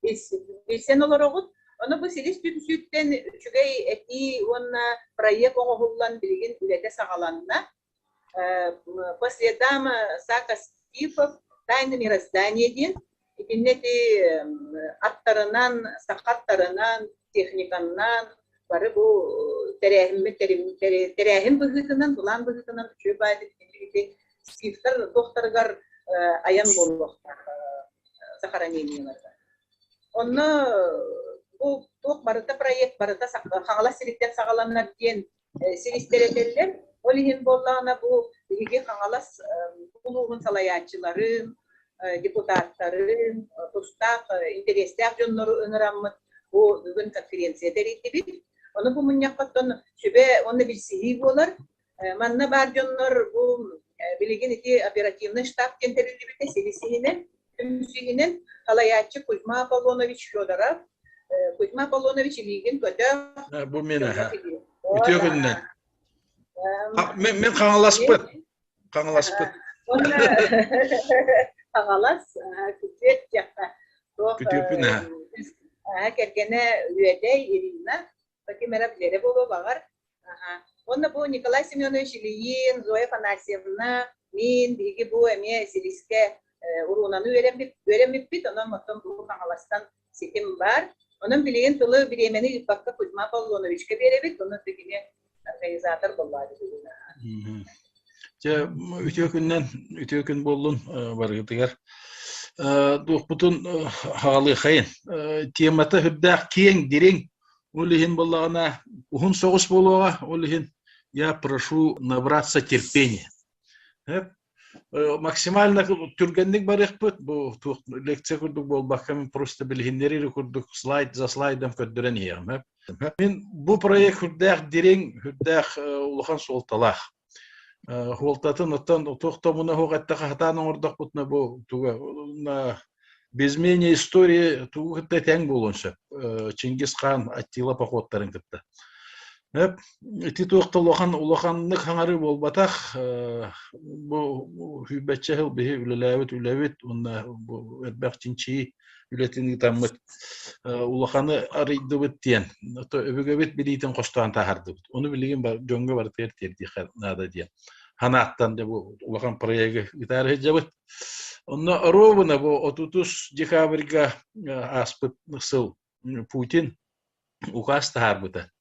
Билсэн олороҕут. Ону бу Силис түмсүүттэн үчүгэй этии уонна проект оҥоһуллан билигин үлэтэ саҕаланна. По следам Сака Скифов «Тайны мироздания» диэн итиннэ ити аттарынан, саха аттарынан, техниканнан бары бу тэрээһиммит тэрээһин быһыытынан, былаан быһыытынан үчүгэй баайдык ити скифтэр туохтарыгар айан буолуохтаах захоронениеларыгар. Онно бу туох барыта проект барыта Хаҥалас сириттэн саҕаланар диэн силистэр этэллэр. Ол иһин буоллаҕына бу биһиги Хаҥалас улууһун салайааччыларын, депутаттарын, тустаах интэриэстээх дьоннору ыҥыраммыт бу бүгүн конференция тэрийдибит. Ону бу мунньахха сүбэ уонна билсиһии буолар. Манна баар дьоннор бу билигин ити оперативный штаб диэн тэриллибитэ силис иһинэн, түмсүүһүнэн салайааччы Кузьма Аполлонович Федоров. Кузьма Аполлонович илиигин көтөх. Бу мен аха. Үтүө күннэн. Мен хаҥаласпыт. Хаҥаласпыт. Хаҥалас күтүөт диэххэ. Күтүөппүн аха. Кэргэнэ Үөдэй Ирина. Ким эрэ билэрэ буолуо баҕар. Уонна бу Николай Семенович Ильин, Зоя Афанасьевна, мин, биһиги бу эмиэ Силискэ уруунаны үөрэммиппит, онон оттон бу Хаҥаластан ситим баар. Онон билигин тылы бириэмэни ыыппакка Кузьма Аполлоновичка биэрэбит, онон кини организатор буоллаа билигин. Дьэ, үтүө күннэн, үтүө күн буоллун барыгытыгар. Туохпутун хаалыахайын. Темата үрдээх киэҥ, дириҥ, Ол иһин буоллаҕына уһун соҕус буолуоҕа, ол иһин я прошу набраться терпения. Максимально түргэнник барыахпыт, бу туох лекция курдук буолбакка мин просто билиһиннэрии курдук слайд за слайдом көрдөрөн иһиэҕим. Мин бу проект үрдээх дириҥ, үрдээх улахан суолталаах. Хуолтатын оттон туох томуна суох эттэхэ сатаан оҥордохпутуна бу туга без изменения истории тугу кытта тэҥ буолуон сөп. Чингис хаан Аттила походтарын кытта. Ити туох да улахан улаханнык хаҥарыы буолбатах. Бу сүүрбэччэ сыл биһи үлэлээбит үлэбит уонна бу элбэх чинчийии үлэтин ыытаммыт улаханы арыйдыбыт диэн өбүгэбит билиитин хостоон таһаардыбыт. Ону билигин дьоҥҥо барытыгар тиэрдиэххэ наада диэн ханааттан дьэ бу улахан проегы ыытаары сылдьабыт. Онно ровно бу 30 декабрьга ааспыт сыл Путин указ таһаарбыта.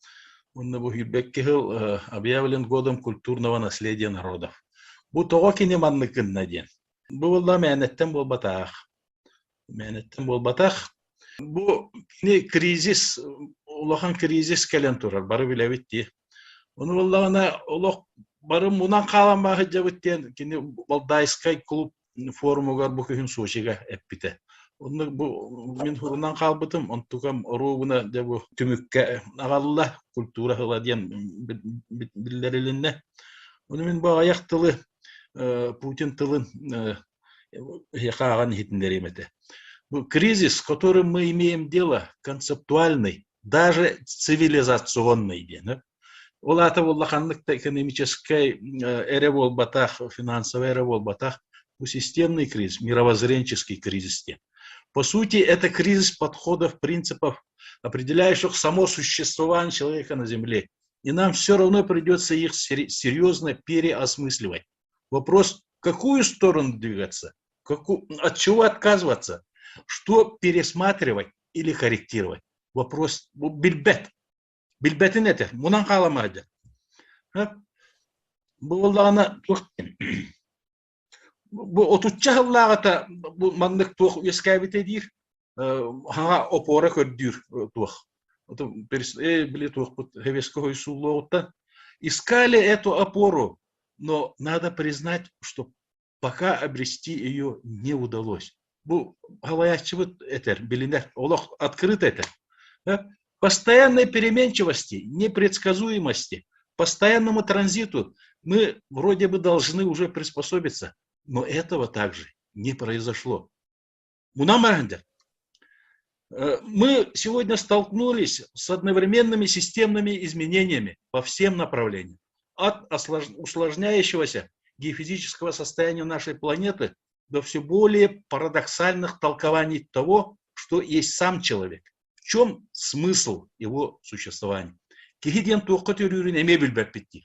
Онно бу сүүрбэкки сыл объявлен годом культурного наследия народов. Бу тоҕо кини маннык гынна диэн. Бу буолла мээнэттэн буолбатах. Мээнэттэн буолбатах. Бу кини кризис, улахан кризис кэлэн турар, бары билэбит дии. Ону буоллаҕына олох бары мунан хаалан сылдьабыт диэн кини Валдайскай клуб форумугар бу күһүн Сочига эппитэ. Онно бу мин хурунан хаалбытым, онтукам оруобуна дьэ бу түмүккэ аҕалла, культура сыла диэн биллэрилиннэ. Ону мин бу аҕыйах тылы Путин тылын эһиэхэ ааҕан иһитиннэриэм этэ. Кризис, с которым мы имеем дело, концептуальный, даже цивилизационный диэн. Ол аата буолла ханнык да экономическай эрэ буолбатах, финансовый эрэ буолбатах, бу системный кризис, мировоззренческий кризис диэн. По сути, это кризис подходов, принципов, определяющих само существование человека на Земле. И нам все равно придется их серьезно переосмысливать. Вопрос, в какую сторону двигаться, от чего отказываться, что пересматривать или корректировать. Вопрос билбэт. Билбэтин этэр, мунан хаалама Бу буоллаҕына туох бу отучча сыллааҕыта бу маннык туох үөскээбитэ диир хаҥа опора көрдүүр туох били туохпут Хевеско сууллуоҕуттан искали эту опору, но надо признать, что пока обрести ее не удалось. Бу халаяччыбыт этэр, билинэр, олох открыт этэр. Постоянной переменчивости, непредсказуемости, постоянному транзиту мы вроде бы должны уже приспособиться, но этого также не произошло. Мы сегодня столкнулись с одновременными системными изменениями по всем направлениям. От усложняющегося геофизического состояния нашей планеты до все более парадоксальных толкований того, что есть сам человек, в чем смысл его существования. Киһи диэн туохха төрүүрүн эмиэ билбэппит диир.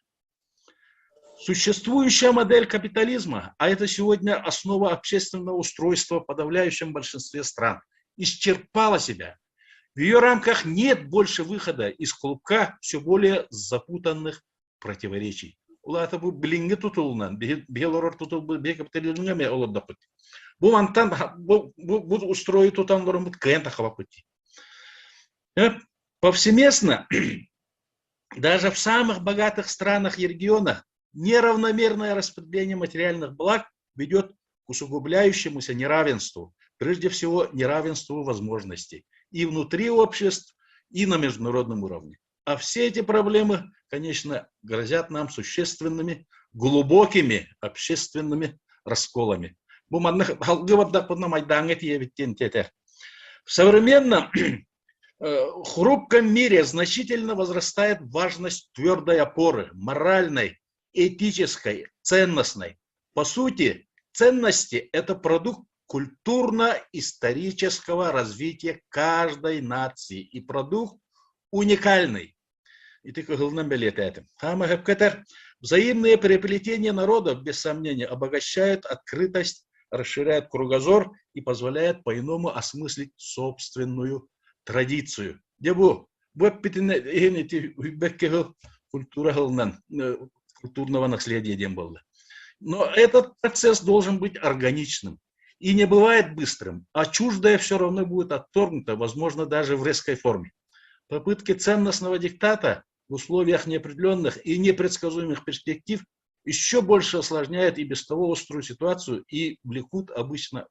Существующая модель капитализма, а это сегодня основа общественного устройства в подавляющем большинстве стран, исчерпала себя. В ее рамках нет больше выхода из клубка все более запутанных противоречий. Ол аата бу билиҥҥи тутулунан, биһи олорор тутулбут биһи капитализмҥа эмиэ олордохпут. Бу мантан бу, бу, бу устройу тутан олороммут кыайан таххабаппыт дии. Повсеместно, даже в самых богатых странах и регионах неравномерное распределение материальных благ ведет к усугубляющемуся неравенству, прежде всего неравенству возможностей и внутри обществ, и на международном уровне. А все эти проблемы, конечно, грозят нам существенными, глубокими общественными расколами. Бу манна В современном хрупком мире значительно возрастает важность твердой опоры, моральной, этической, ценностной. По сути, ценности – это продукт культурно-исторического развития каждой нации и продукт уникальный. Ити кыһылынан бэлиэтээтим. Хаама хөпкөтөр взаимное переплетение народов, без сомнения, обогащает открытость, расширяет кругозор и позволяет по-иному осмыслить собственную традицию. Дьэ бу, бу эппитин иһин ити үбэкке культура хылынан культурного наследия диэн буолла. Но этот процесс должен быть органичным и не бывает быстрым, а чуждое все равно будет отторгнуто, возможно, даже в резкой форме. Попытки ценностного диктата в условиях неопределенных и непредсказуемых перспектив еще больше осложняют и без того острую ситуацию и влекут обычно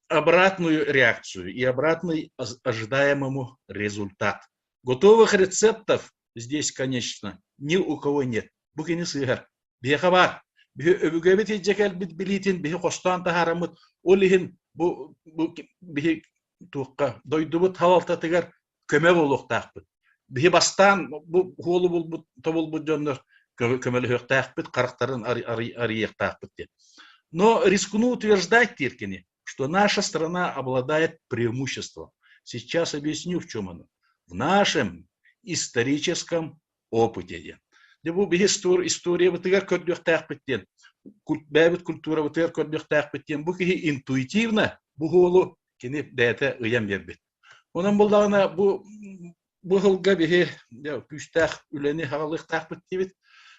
обратную реакцию и обратный ожидаемому результат. Готовых рецептов здесь, конечно, ни у кого нет. Бу кини сыыһар. Биһиэхэ баар. Биһи өбүгэбит илдьэ кэлбит билиитин биһи хостоон таһаараммыт ол иһин бу, бу биһи туохха дойдубут халалтатыгар көмө буолуохтаахпыт. Биһи бастаан бу хуолу булбут тобулбут дьоннор көмөлөһүөхтээхпит, харахтарын арыйыахтаахпыт диэн. Но рискну утверждать диир кини, что наша страна обладает преимуществом. Сейчас объясню, в чем оно. В нашем историческом опыте диэн. Дьэ бу биһи историябытыгар көрдүөхтээхпит диэн, бэйэбит культурабытыгар көрдүөхтээхпит диэн, бу киһи интуитивно бу хуолу кини бэйэтэ ыйан биэрбит. Онон буллаҕына бу бу сылга биһи күүстээх үлэни хаҕалыахтаахпыт диибит.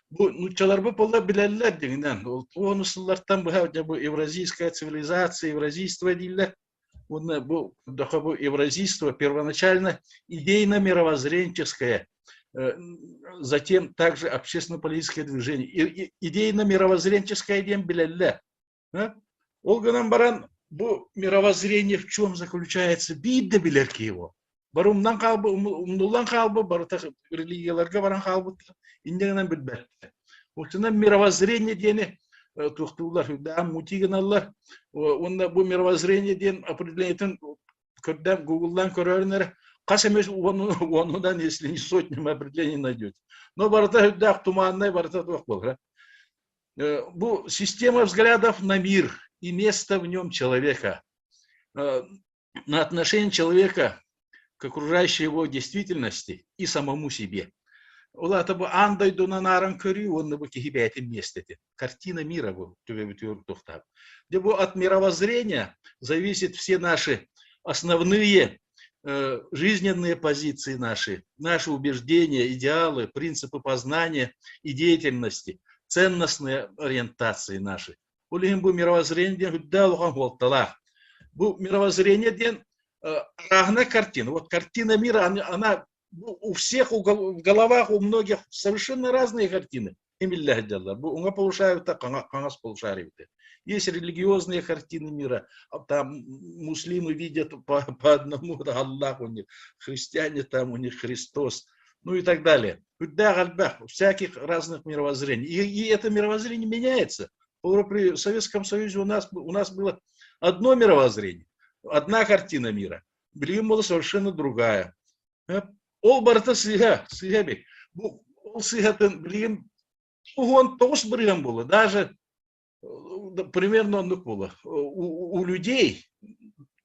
Бу нууччаларбыт буолла билэллэр дьиҥинэн. Ол уону сыллартан быһа дьэ бу евразийская цивилизация, евразийство дииллэр. Уонна бу бу евразийство первоначально идейно-мировоззренческое, затем также общественно-политическое движение. Идейно-мировоззренческое диэн билэллэр. Ол гынан баран бу мировоззрение в чем заключается биир да билэр киһи его. Бары умнан хаалбы, умнуллан хаалбы, барыта религияларга баран хаалбыт, инньэ гынан билбэттэр. Оччонон мировоззрение диэни туохтууллар, үрдээн мути гыналлар. Уонна бу мировоззрение диэн определениетин көрдөөн гугллаан көрөөрүн эрэ хас эмэ уонунан, если не сотнями определений найдете. Но барыта үрдээх туманнай, барыта туох буолар. Бу система взглядов на мир и место в нем человека, на отношение человека к окружающей его действительности и самому себе. Ол аата бу аан дойдунан ааран көрүү уонна бу киһи бэйэтин миэстэтин. Картина мира бу төбөбүтүгэр туохтаах. Дьэ бу от мировоззрения зависит все наши основные жизненные позиции наши, наши убеждения, идеалы, принципы познания и деятельности, ценностные ориентации наши. Ол иһин бу мировоззрение диэн үрдээ улахан суолталаах. Бу мировоззрение диэн разная картина. Вот картина мира, она у всех в головах, у многих совершенно разные картины. Бу уҥа полушарие хаҥас полушарие. Есть религиозные картины мира, там муслимы видят по одному, Аллах у них, христиане там у них Христос, ну и так далее. Всяких разных мировоззрений. И это мировоззрение меняется. При Советском Союзе у нас было одно мировоззрение, одна картина мира. Билигин была совершенно другая. Ол барыта сыыһа, сыыһа эбит. Бу ол сыыһатын билигин 99% буолла. Даже примерно оннук буолла. У людей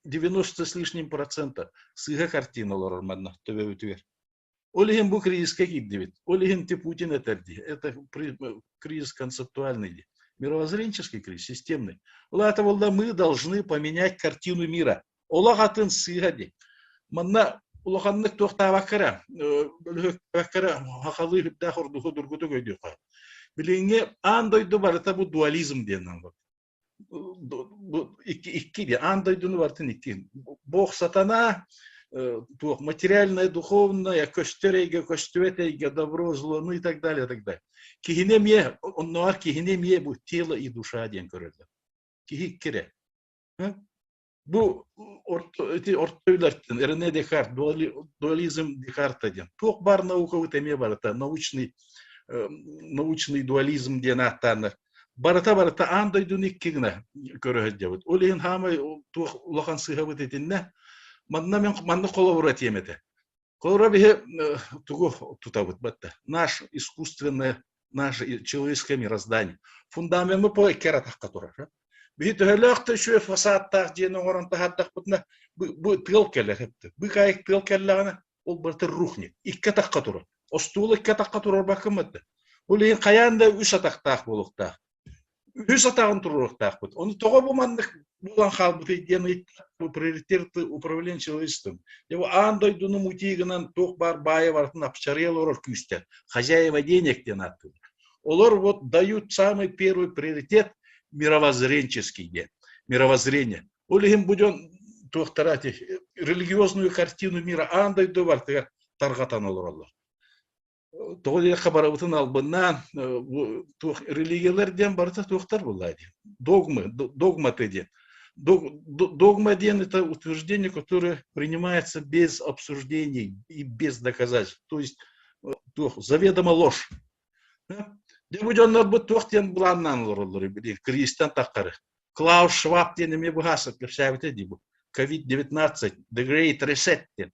90 с лишним процента сыыһа картина олорор манна төбөбүтүгэр. Ол иһин бу кризискэ киирдибит. Ол иһин ти Путин этэр дии. Это кризис концептуальный дии. Мировоззренческий кризис, системный. Ол аата буолла мы должны поменять картину мира. Олох атын сыыһа дии. Манна улаханнык туохтаабакка бөлүһүөккэ хахалыы үрдээх ордуку дургутук өйдүөххэ. Билиҥҥи аан дойду барыта бу дуализм диэн бу икки икки диэн аан дойдуну барытын икки бог сатана туох материальное духовное көстөр эйгэ көстүбэт эйгэ добро зло ну и так далее и так далее киһини эмиэ оннооҕор киһини эмиэ бу тело и душа диэн көрөллөр киһи икки эрэ бу орто ити орто үлэртэн Рене Декарт дуализм Декарта диэн туох баар наукабыт эмиэ барыта научный научный дуализм диэн ааттааннар барыта барыта аан дойдуну икки гына көрө сылдьабыт ол иһин хаамай туох улахан сыыһабыт итиннэ манна мен манна холобура этиэм этэ холобура биһи тугу тутабыт батта наш искусственное наше человеческое мироздание фундамемы по икки атахха турар биһи төһөлөөх да үчүгэй фасадтаах дьиэни оҥорон таһаардахпытына бу тыал кэлэр бу кайык тыал кэллэҕинэ ол барыта рухнет икки атахха турар остуол икки атахха турарбаккын батта ол иһин хайаан да үс атахтаах буолуохтаах үс атаҕын туруоруохтаахпыт. Ону тоҕо бу маннык буолан хаалбытый диэн ыйыттахпыт приоритеты управления человечеством. Дьэ бу аан дойдуну мутии гынан туох баар баайа барытын апчарыйа олорор күүстэр. Хозяева денег диэн ааттыыллар. Олор вот дают самый первый приоритет мировоззренческий диэн. Мировоззрение. Ол иһин бу дьон туохтара религиозную картину мира аан дойду барытыгар тарҕатан олороллор. Тоҕо диэххэ барыбытын албыннаан туох религиялар диэн барыта туохтар буолла диэн. Догмы, догматы диэн. Догма диэн это утверждение, которое принимается без обсуждений и без доказательств. То есть туох заведомо ложь. Дьэ бу дьоннорбут туох диэн былааннаан олороллор били кризистан таххары. Клаус Шваб диэн эмиэ быһаасып кэпсээбитэ дии бу. COVID-19, The Great Reset диэн.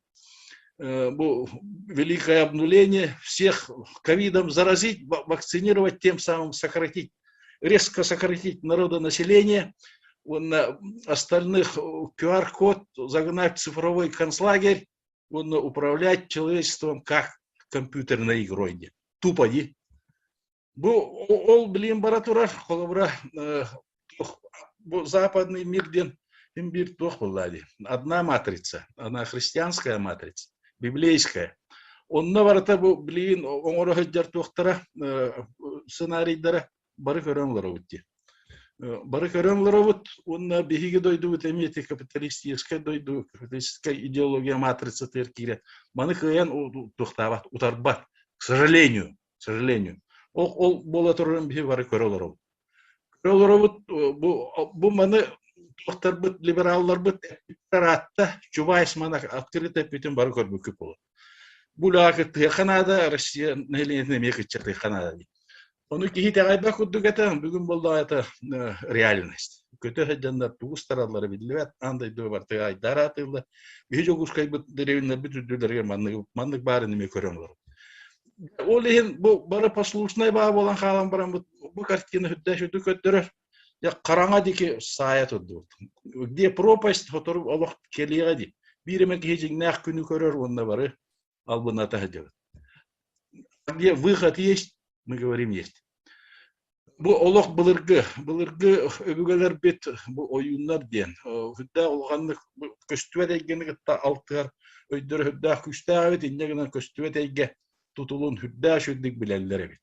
Бу великое обнуление всех ковидом заразить, вакцинировать, тем самым сократить, резко сократить народонаселение, уонна остальных QR-код загнать в цифровой концлагерь, уонна управлять человечеством как компьютерной игрой диэн. Тупо дии. Бу ол билин бара турар, холобура, бу западный мир диэн им биир туох буолла дии. Одна матрица, она христианская матрица, библейская. Онно барыта бу билигин оҥоро сылдьар туохтара, сценарийдара бары көрөн олоробут дии. Бары көрөн олоробут уонна биһиги дойдубут эмиэ ити капиталистическай дойду, капиталистическай идеология матрицатыгар киирэн маны кыайан туохтаабат, утарбат, к сожалению. К сожалению. Ол, ол буола турарын биһи бары көрө олоробут. Көрө олоробут бу, бу маны туохтарбыт, либералларбыт эппиттэр Чубайс маны открыто эппитин бары көрбүккүт буолар. Бу үлэҕэ кыттыһыахха наада, Россия нэһилиэнньэтин эмиэ кыччатыахха наада дии. Ону киһи итэҕэйбэт курдук этэ, бүгүн буоллаҕа это реальность. Көтө сылдьаннар тугу устараллара биллибэт, аан дойдуга барытыгар айдаар аатыыллар. Биһи Дьокуускайбыт дэриэбинэлэрбит үрдүлэригэр маннык, маннык баарын эмиэ көрөн олоробут. Ол иһин бу бары послушнай баа буолан хаалан баран бу картина үрдээх үрдүк көрдөрөр. Дьэ хараҥа диэки саайа турдубут. Где пропасть сотору олох кэлиэҕэ дии. Биир эмэ киһи дьиҥнээх күнү көрөр уонна бары албыната сылдьабыт. Где выход есть, мы говорим есть. Бу олох былыргы, былыргы өбүгэлэрбит бу ойууннар диэн сүрдээх улаханнык көстүбэт эйгэни кытта алтыһар өйдөрө сүрдээх күүстээх эбит, инньэ гынан көстүбэт эйгэ тутулун сүрдээх үчүгдүк билэллэр эбит.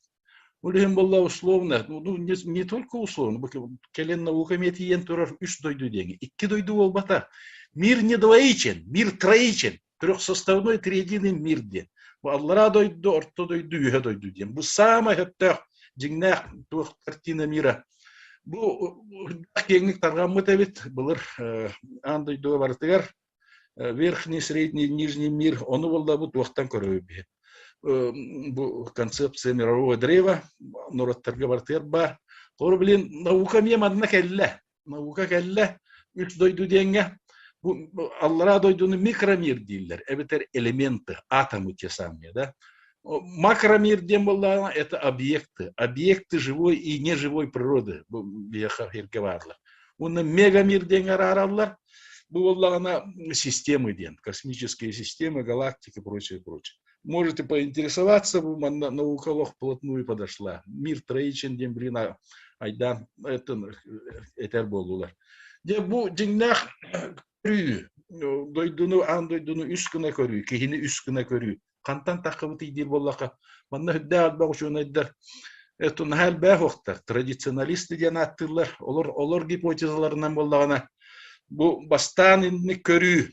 Ол иһин буолла условно, ну не, не только условно, бу кэлин наука эмиэ тиийэн турар үс дойду диэҥи. Икки дойду буолбата. Мир не двоичен, мир троичен. Трехсоставной триединый мир диэн. Бу аллараа дойду, орто дойду, үһэ дойду диэн. Бу саамай сөптөөх дьиҥнээх туох картина мира. Бу киэҥник тарҕаммыт эбит былыр аан дойдуга барытыгар верхний, средний, нижний мир ону буолла бу туохтан көрөбүт бу концепция мирового древа норуоттарга барытыгар баар. Холобур, блин, наука эмиэ манна кэллэ. Наука кэллэ, үс дойду диэҥҥэ. Бу аллараа дойдуну микромир дииллэр, эбэтэр элементы, атомы те самые, да. Макромир диэн буоллаҕына, это объекты, объекты живой и неживой природы бу биһиэхэ сиргэ бааллар. Уонна мегамир диэҥҥэ араараллар. Бу буоллаҕына системы диэн, космические системы, галактики, прочее, прочее. Можете поинтересоваться, бу манна наука олох вплотную подошла. Мир троичен диэн билин айдаан этэр буоллулар. Дьэ бу дьиҥнээх көрүү, дойдуну, аан дойдуну үс гына көрүү, киһини үс гына көрүү. Хантан таххыбытый диир буоллахха, манна үрдээх элбэх учуонайдар это наһаа элбэх уохтар, традиционалисты диэн ааттыыллар. Олор, олор гипотезаларынан буоллаҕына, бу бастаан инник көрүү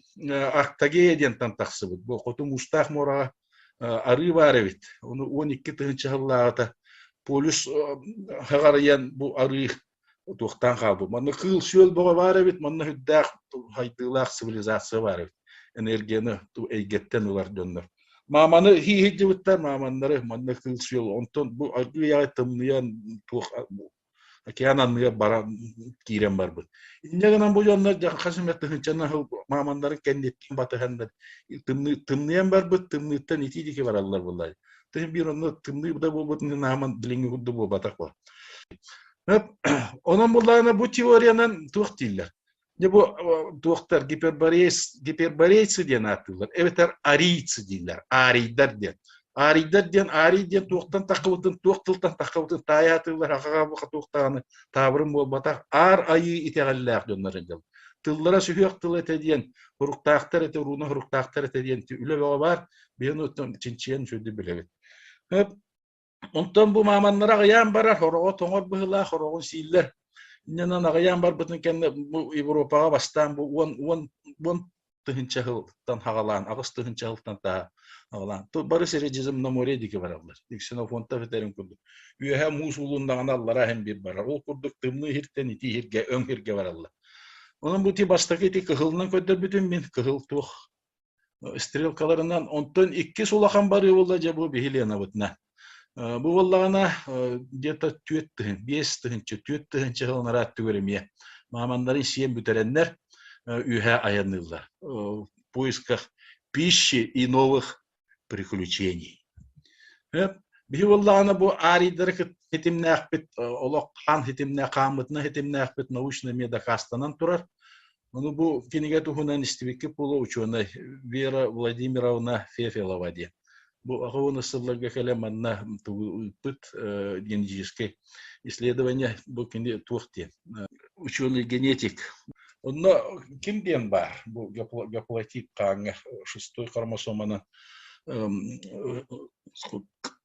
Арктагея диэнтэн тахсыбыт. Бу Хоту Муустаах муораҕа арыы баар эбит. Ону 12 тыһыынча сыллааҕыта полюс хаҕарыйан бу арыы туохтаан хаалбыт. Манна кыыл-сүөл бөҕө баар эбит, манна үрдээх хайдыылаах цивилизация баар эбит. Энергияны эйгэттэн ылар дьоннор. Мааманы хииһирдибиттэр, мааманнары манна кыыл-сүөл. Онтон бу аргыый аҕай тымныйан туох океан анныгар баран киирэн барбыт. Инньэ гынан бу дьоннор хас эмэ тыһыынчанан сыл мааманнарын кэнниттэн батыһаннар тымныйан барбыт, тымныыттан итии диэки бараллар буоллар. Тыһын биир онно тымныы да буолбутун нааман билиҥҥи курдук буолбатах буол. Онон буллаҕына бу теориянан туох дииллэр? Дьэ бу туохтар гиперборейцы, гиперборейцы диэн ааттыыллар, эбэтэр арийцы дииллэр, арийдар диэн. Арийдар диэн арий диэн туохтан таххыбытын, туох тылтан таххыбытын таайаатыыллар, хахаҕа туохтаҕаны таабырын буолбатах, аар айыы итэҕэллээх дьоннор дьон. Тыллара сүһүөх тыл этэ диэн, хуруктаахтар этэ, урууна хуруктаахтар этэ диэн үлэ бөҕө баар, биһин оттон чинчийэн үчүгэйдик билэбит. Онтон бу мааманнара аҕыйаан барар, хороҕо тоҥор быһыылаах, хороҕун сииллэр. Инньэнэн аҕыйаан барбытын кэннэ бу Европаҕа бастаан бу 10 тыһыынча сылтан хаҕалаан, 8 тыһыынча сылтан таһа аҕалаан, бары Средиземноморье диэки бараллар. Ксенофонтов этэрин курдук. Үөһэ муус уулуннаҕына аллара иһин биир барар. Ол курдук тымныы иһиртэн итии иһиргэ, өҥ иһиргэ бараллар. Онон бу ити бастакы ити кыһылынан көрдөрбүтүм мин кыһыл туох стрелкаларынан онтон иккис улахан барыы буолла дьэ бу биһи Ленабытына. Бу буоллаҕына где-то түөрт тыһын, 5 тыһыынча, 4 тыһыынча сыл анараа өттүгэр эмиэ мааманнарын сиэн бүтэрэннэр үөһэ айанныыллар. В поисках пищи и новых приключений. Биһи буоллаҕына бу арийдары кытта хитимнээхпит, олох хаан хитимнээх, хааммытына хитимнээхпит научно эмиэ дакаастанан турар. Ону бу кинигэ туһунан истибиккит буолуо учуонай Вера Владимировна Фефелова диэн. Бу аҕа сылларга кэлэн манна тугу ыыппыт генетическэй исследование бу кини туох диэн ученый генетик. Онно ким диэн баар бу гаплотип хааҥҥа шестой хромосоманы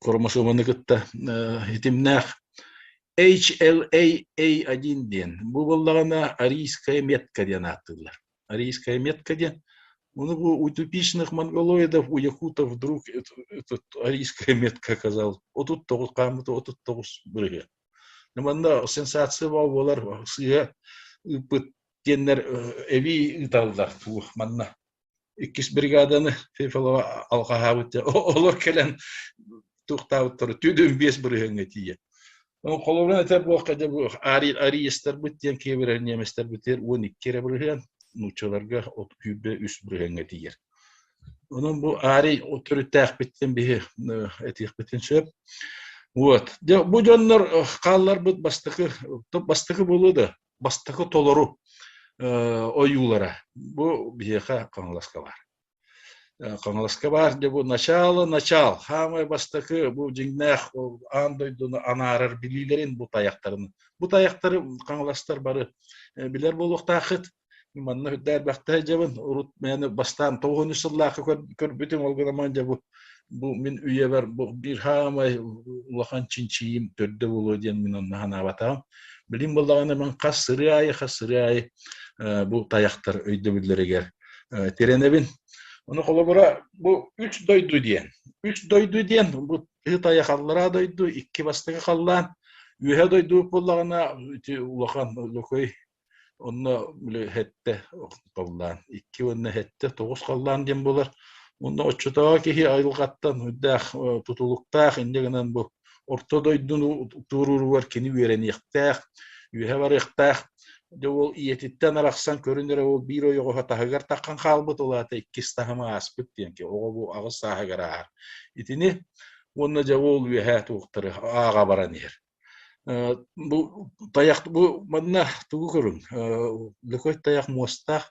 хромосоманы кытта хитимнээх HLA-A1 диэн. Бу буоллаҕына арийская метка диэн ааттыыллар. Арийская метка диэн. Ну, у типичных монголоидов, у якутов вдруг этот арийская метка оказалась. 39 хааммыта 39 бырыһыан. Манна сенсация буолар сыыһа ыыппыт диэннэр эбии ыыталлар туох манна иккис бригаданы Фефилова алҕаһаабыт олор кэлэн туохтаабыттара түдүн 5 бырыһыаҥҥа тиийэ. Холобурун этэр буолка дьэ бу ариестарбыт диэн киэбирэр немецтэрбитигэр 12 эрэ бырыһыан, нууччаларга 33 бырыһыаҥҥа тиийэр. Онон бу арий төрүттээхпиттэн биһи этиэхпитин сөп. Вот. Дьэ, бу дьоннор хаалларбыт бастакы бастакы буолуо да бастакы толору ойуулара бу биһиэхэ Хаҥаласка баар. Хаҥаласка баар дьэ бу начало начал хаамай бастакы бу дьиҥнээх аан дойдуну анаарар билиилэрин бу тайахтарын бу тайахтары хаҥаластар бары билэр буолуохтааххыт манна үрдээрбэхтэй дьабын урут мээнэ бастаан 93 сыллаахха көрбүтүм ол гынан дьэ бу бу мин үйэбэр бу биир хаамай улахан чинчийиим төрдө буолуо диэн мин онно санаабатаҕым билим буоллаҕына мин хас сырыы аайы хас сырыы аайы бу тайахтар өйдөбүллэригэр тирэнэбин ону холобура бу үс дойду диэн үс дойду диэн бу тыһы тайах аллараа дойду икки бастакы халлаан үөһэ дойду буоллаҕына ити улахан лөкөй Онно били сэттэ халлаан, икки уонна сэттэ, тоҕус халлаан диэн буолар. Онно оччотооҕу киһи айылҕаттан үрдээх тутулуктаах, инньэ гынан бу орто дойдуну туорууругар кини үөрэниэхтээх, үөһэ барыахтаах. Дьэ ол ийэтиттэн арахсан көрүн эрэ ол биир ойоҕоһо таһыгар таххан хаалбыт, ол аата иккис таһымы ааспыт диэн оҕо бу 8 сааһыгар ааһар. Итини уонна дьэ ол үөһэ туохтары ааҕа баран иһэр. Бу тайах бу манна тугу көрүҥ лөкөй тайах муостаах.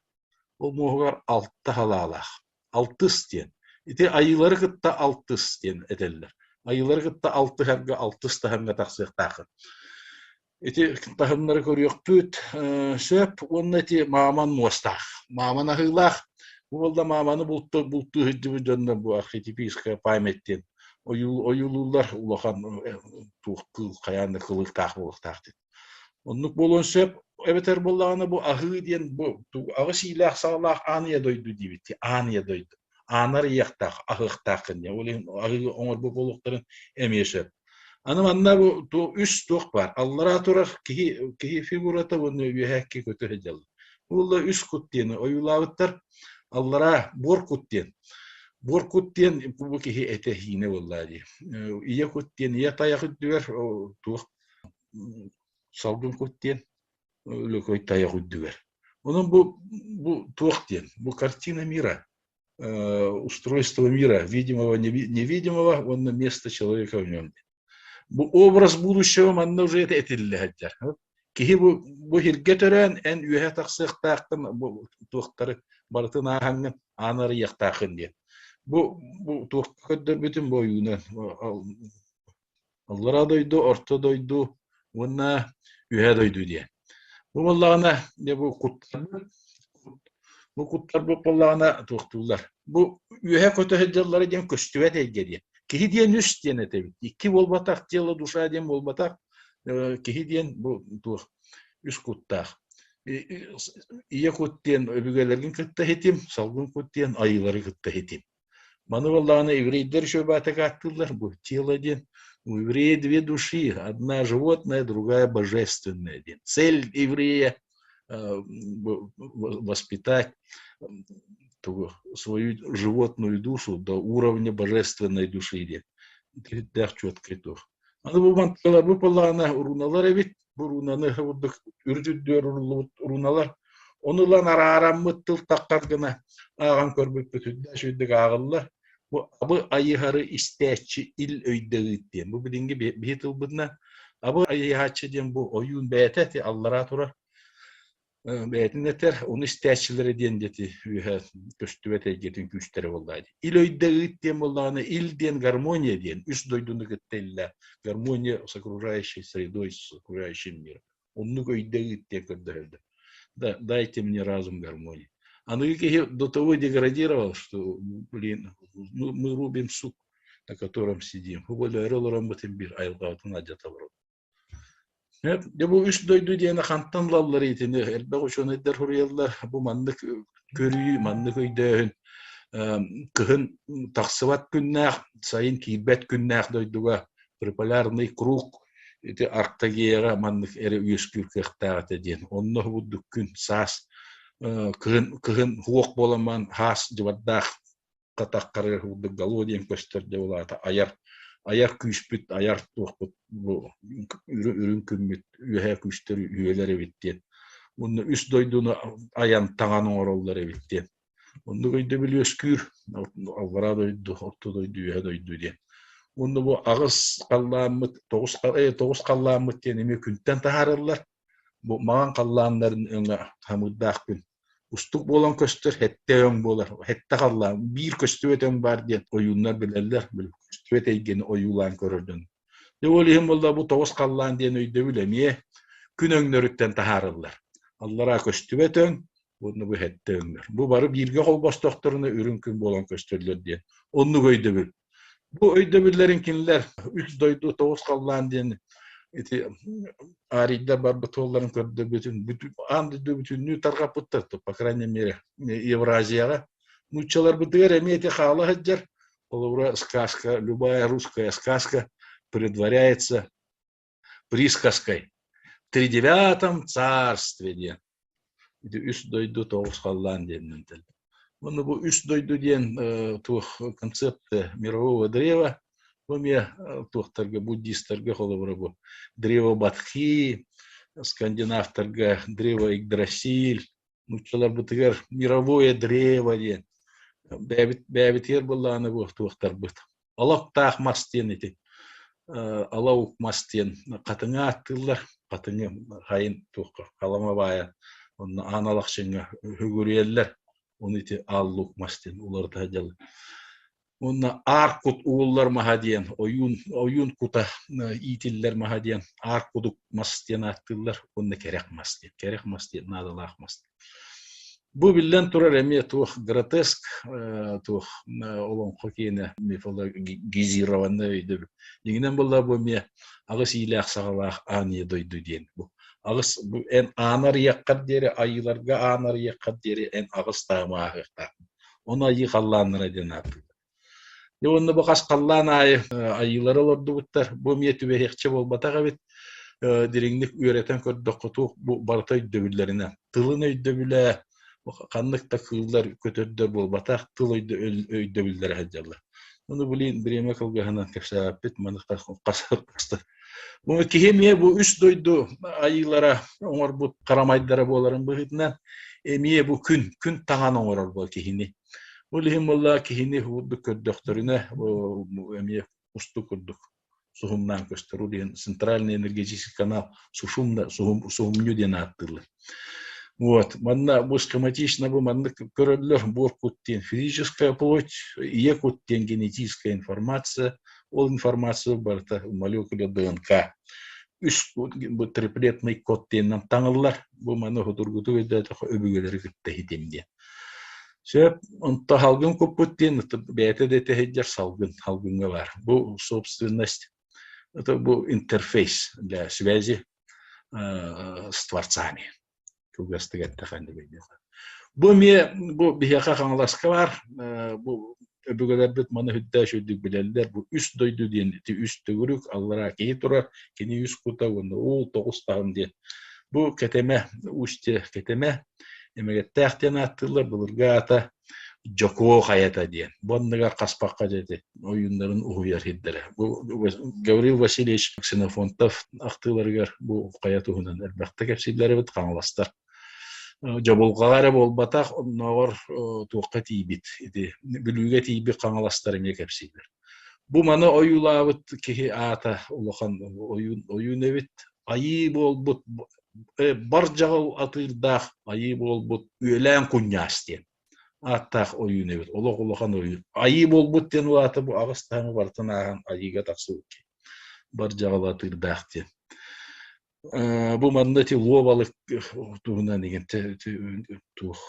Ол муоһугар алта халаалаах. Алтыс диэн. Ити айыылары кытта алтыс диэн этэллэр. Айыылары кытта алтыһарга алтыс таһымҥа тахсыахтааххын. Ити таһымнары көрүөхпүт сөп уонна ити мааман муостаах. Мааман аһыылаах. Бу буолла мааманы бултуу бултуу сылдьыбыт дьоннор бу архетипическая память диэн ойуулууллар улахан туох кыыл хайаан да кылыктаах буолуохтаах диэн. Оннук буолуон сөп. Эбэтэр буоллаҕына бу аһыы диэн бу аҕыс иилээх саҕалаах аан ийэ дойду диибит дии. Аан ийэ дойду. Аанар ыйыахтаах, аһыахтааххын диэн. Ол иһин аһыы оҥорбут буолуохтарын эмиэ сөп. Аны манна бу үс туох баар. Аллараа турар киһи киһи фигурата уонна үөһээкки көтө сылдьаллар. Буолла үс кут диэни ойуулаабыттар. Аллараа буор кут диэн. Буор кут диэн бу киһи этэ иинэ буоллаа дии. Ийэ кут диэн ийэ тайах үрдүгэр туох салгын кут диэн Лөкөй тайах үрдүгэр. Онон бу бу туох диэн? Бу картина мира, устройство мира, видимого, невидимого, уонна место человека в нем. Бу образ будущего манна уже это этиллэ сылдьар. Киһи бу бу сиргэ төрөөн эн үөһэ тахсыахтааххын бу туохтары барытын ааһаҥҥын аан арыйыахтааххын диэн. Бу бу туох көрдөрбүтүм бу ойуунан Аллараа дойду, орто дойду уонна үөһээ дойду диэн. Бу буоллаҕына, дьэ бу куттарбыт, бу куттарбыт буоллаҕына туохтууллар. Бу үөһэ көтө сылдьаллара диэн көстүбэт эйгэ диэн. Киһи диэн үс диэн этэбит. Икки буолбатах, тело, душа диэн буолбатах. Киһи диэн бу туох үс куттаах. Ийэ кут диэн өбүгэлэргин кытта иһитим, салгын кут диэн айыылары кытта иһитим. Маны буоллаҕына еврейдэр еще баатак ааттыыллар бу тело диэн. У еврея две души, одна животная, другая божественная диэн. Цель еврея воспитать свою животную душу до уровня божественной души диэн. Тиһиттээх четкий туох. Аны бу манталар бу буоллаҕына руналар эбит. Бу рунаны курдук үрүт үрдүгэр уруллубут руналар. Ону ылан араараммыт тыл таххар гына ааҕан көрбүппүт үрдээх үчүгэйдик ааҕыллар. Бу абы айыһары истээччи ил өйдөҕүт диэн. Бу билиҥҥи биһи тылбытынан абы айыһааччы диэн бу ойуун бэйэтэ ити аллараа турар бэйэтин этэр, ону истээччилэрэ диэн диэти үөһэ көстүбэт эйгэтин күүстэрэ буоллаҕа дии. Ил өйдө ыыт диэн буоллаҕына, ил диэн гармония диэн, үс дойдуну кытта иллэ гармония с окружающей средой, с окружающим миром. Оннук өйдө ыыт диэн көрдөһөллөр. Да, дайте мне разум гармонии. Аныгы киһи до того деградировал, что, блин, мы рубим сук, на котором сидим. Бу өлөөрү олороммутун биир айылҕабытын алдьата олоробут. Дьэ бу үс дойду диэни хантан ылаллар итини элбэх учуонайдар суруйаллар. Бу маннык көрүү, маннык өйдөөһүн кыһын тахсыбат күннээх, сайын киирбэт күннээх дойдуга приполярный круг ити Арктагияҕа маннык эрэ үөскүүр кыахтаах этэ диэн. Онно бурдук күн саас кыһын кыһын хуох буоламман хаас дьыбардаах хатаххарыгар курдук галло диэн көстөр дьэ ол аата айар айар күүспүт айар туохпут бу үрүҥ күммүт үөһээ күүстэр үһүөлэр эбит диэн уонна үс дойдуну айан таҥан оҥороллор эбит диэн оннук өйдөбүл үөскүүр аллараа дойду орто дойду үөһэ дойду диэн уонна бу аҕыс халлааммыт тоҕус тоҕус халлааммыт диэн эмиэ күнтэн таһаарыллар Бу маҥан халлааннарын өҥө хамыырдаах күн. Устук буолан көстөр, сэттэ өҥ буолар. Сэттэ халлаан, биир көстүбэт өҥ баар диэн ойууннар билэллэр, көстүбэт эйгэни ойуулаан көрөр дьон. Дьэ ол иһин буолла бу тоҕус халлаан диэн өйдөбүл эмиэ күн өҥнөрүттэн таһаарыллар. Аллараа көстүбэт өҥ уонна бу сэттэ өҥнөр. Бу бары бииргэ холбостохторуна үрүҥ күн буолан көстөллөр диэн оннук өйдөбүл. Бу өйдөбүллэрин кинилэр үс дойду тоҕус халлаан диэн ити арийдар барбыт суолларын көрдөрбүтүн аан дойду бүтүннүү тарҕаппыттар, по крайней мере, Евразияҕа. Нууччаларбытыгар эмиэ ити хаала сылдьар. Холобура, сказка, любая русская сказка предваряется присказкой «Тридевятом царстве» диэн. Ити үс дойду тоҕус халлаан диэнинэн тэллэ. Уонна бу үс дойду диэн туох концепция мирового древа, бу эмиэ туохтарга буддистарга холобура бу древо Бадхи, скандинавтарга древо Игдрасиль, нууччаларбытыгар мировое древо диэн бэйэбит бэйэбитигэр былааны бу туохтарбыт Олохтоох мас диэн ити алаук мас диэн хатыҥы ааттыыллар. Хатыҥы хайын туохха халама баайа онно аан алахчыҥҥа үгүрүйэллэр. Ону ити ааллук мас диэн уларыта сылдьаллар. Уонна аар кут ууллар маһа диэн ойуун ойуун кута иитиллэр маһа диэн аар кудук мас диэн ааттыыллар уонна кэрэх мас диэн. Кэрэх мас диэн наадалаах мас. Бу биллэн турар эмиэ туох гротеск туох олоҥхо киэнэ мифологизированный өйдөбүл. Дьиҥинэн буолла бу эмиэ аҕыс иилээх саҕалаах аан ийэ дойду диэн. Бу аҕыс бу эн аан арыйаххар диэри айыыларга аан арыйаххар диэри эн аҕыс таһымы ааһыахтааххын. Ону айыы халлааннара диэн ааттыыллар. Дьэ уонна бу хас халлаан аайы айыылары олордубуттар. Бу эмиэ түбэһиэхчэ буолбатах эбит. Дириҥник үөрэтэн көрдөххө туох бу барыта өйдөбүллэринэн. Тылын өйдөбүлэ ханнык да кыыллар, көтөрдөр буолбатах, тыл өйдөбүллэрэ сылдьаллар. Ону блин, бириэмэ кылгаһынан кэпсээбиппит, маны хас Бу киһи эмиэ бу үс дойду айыылара оҥорбут харамайдара буоларын быһыытынан эмиэ бу күн, күн таҥан оҥорор бу киһини. Ол иһин буолла киһини курдук көрдөхтөрүнэ эмиэ усту курдук суһумнаан көстөр. Ол иһин центральный энергетический канал сушумна суһумню диэн ааттыыллар. Вот, манна бу схематично бу маннык көрөллөр буор кут диэн физическая плоть, ийэ кут диэн генетическая информация, ол информация барыта молекула ДНК. Үс бу триплетный код диэннэн таҥыллар. Бу маны судургутук өйдөөтөххө өбүгэлэри кытта иһитим диэн. Сөп, онто салгын куппут диэн бэйэтэ да этэ салгын, салгыҥҥа баар. Бу собственность, это бу интерфейс для связи с творцами. Кылгастык эттэхэ Бу эмиэ бу биһиэхэ Хаҥаласка баар, бу өбүгэлэрбит маны үрдээх үрдүк билэллэр. Бу үс дойду диэн ити үс төгүрүк аллараа киһи турар, кини үс кута уонна уул тоҕус таһым диэн. Бу кэтэмэ, устье кэтэмэ Эмэгэттээх диэн ааттыыллар, былыргы аата Дьокуо хайата диэн. Бу анныгар хаспахха дьэти ойууннарын уһуйар сирдэрэ. Бу Гаврил Васильевич Ксенофонтов ахтыыларыгар бу хайа туһунан элбэхтэ кэпсииллэр эбит хаҥаластар. Дьобулҕаҕа эрэ буолбатах, оннооҕор туохха тиийбит, ити Бүлүүгэ тиийбит хаҥаластар эмиэ кэпсииллэр. Бу маны ойуулаабыт киһи аата улахан ойуун, ойуун эбит. Айыы буолбут бар дьаҕыл атыырдаах айыы буолбут Үөлээн Кунньаас диэн ааттаах ойуун эбит. Олох улахан ойуун. Айыы буолбут диэн улаата бу аҕыс таһымы барытын ааһан айыыга тахсыбыт киһи. Бар дьаҕыл атыырдаах диэн. Бу манна ити луобалык туһунан игин туох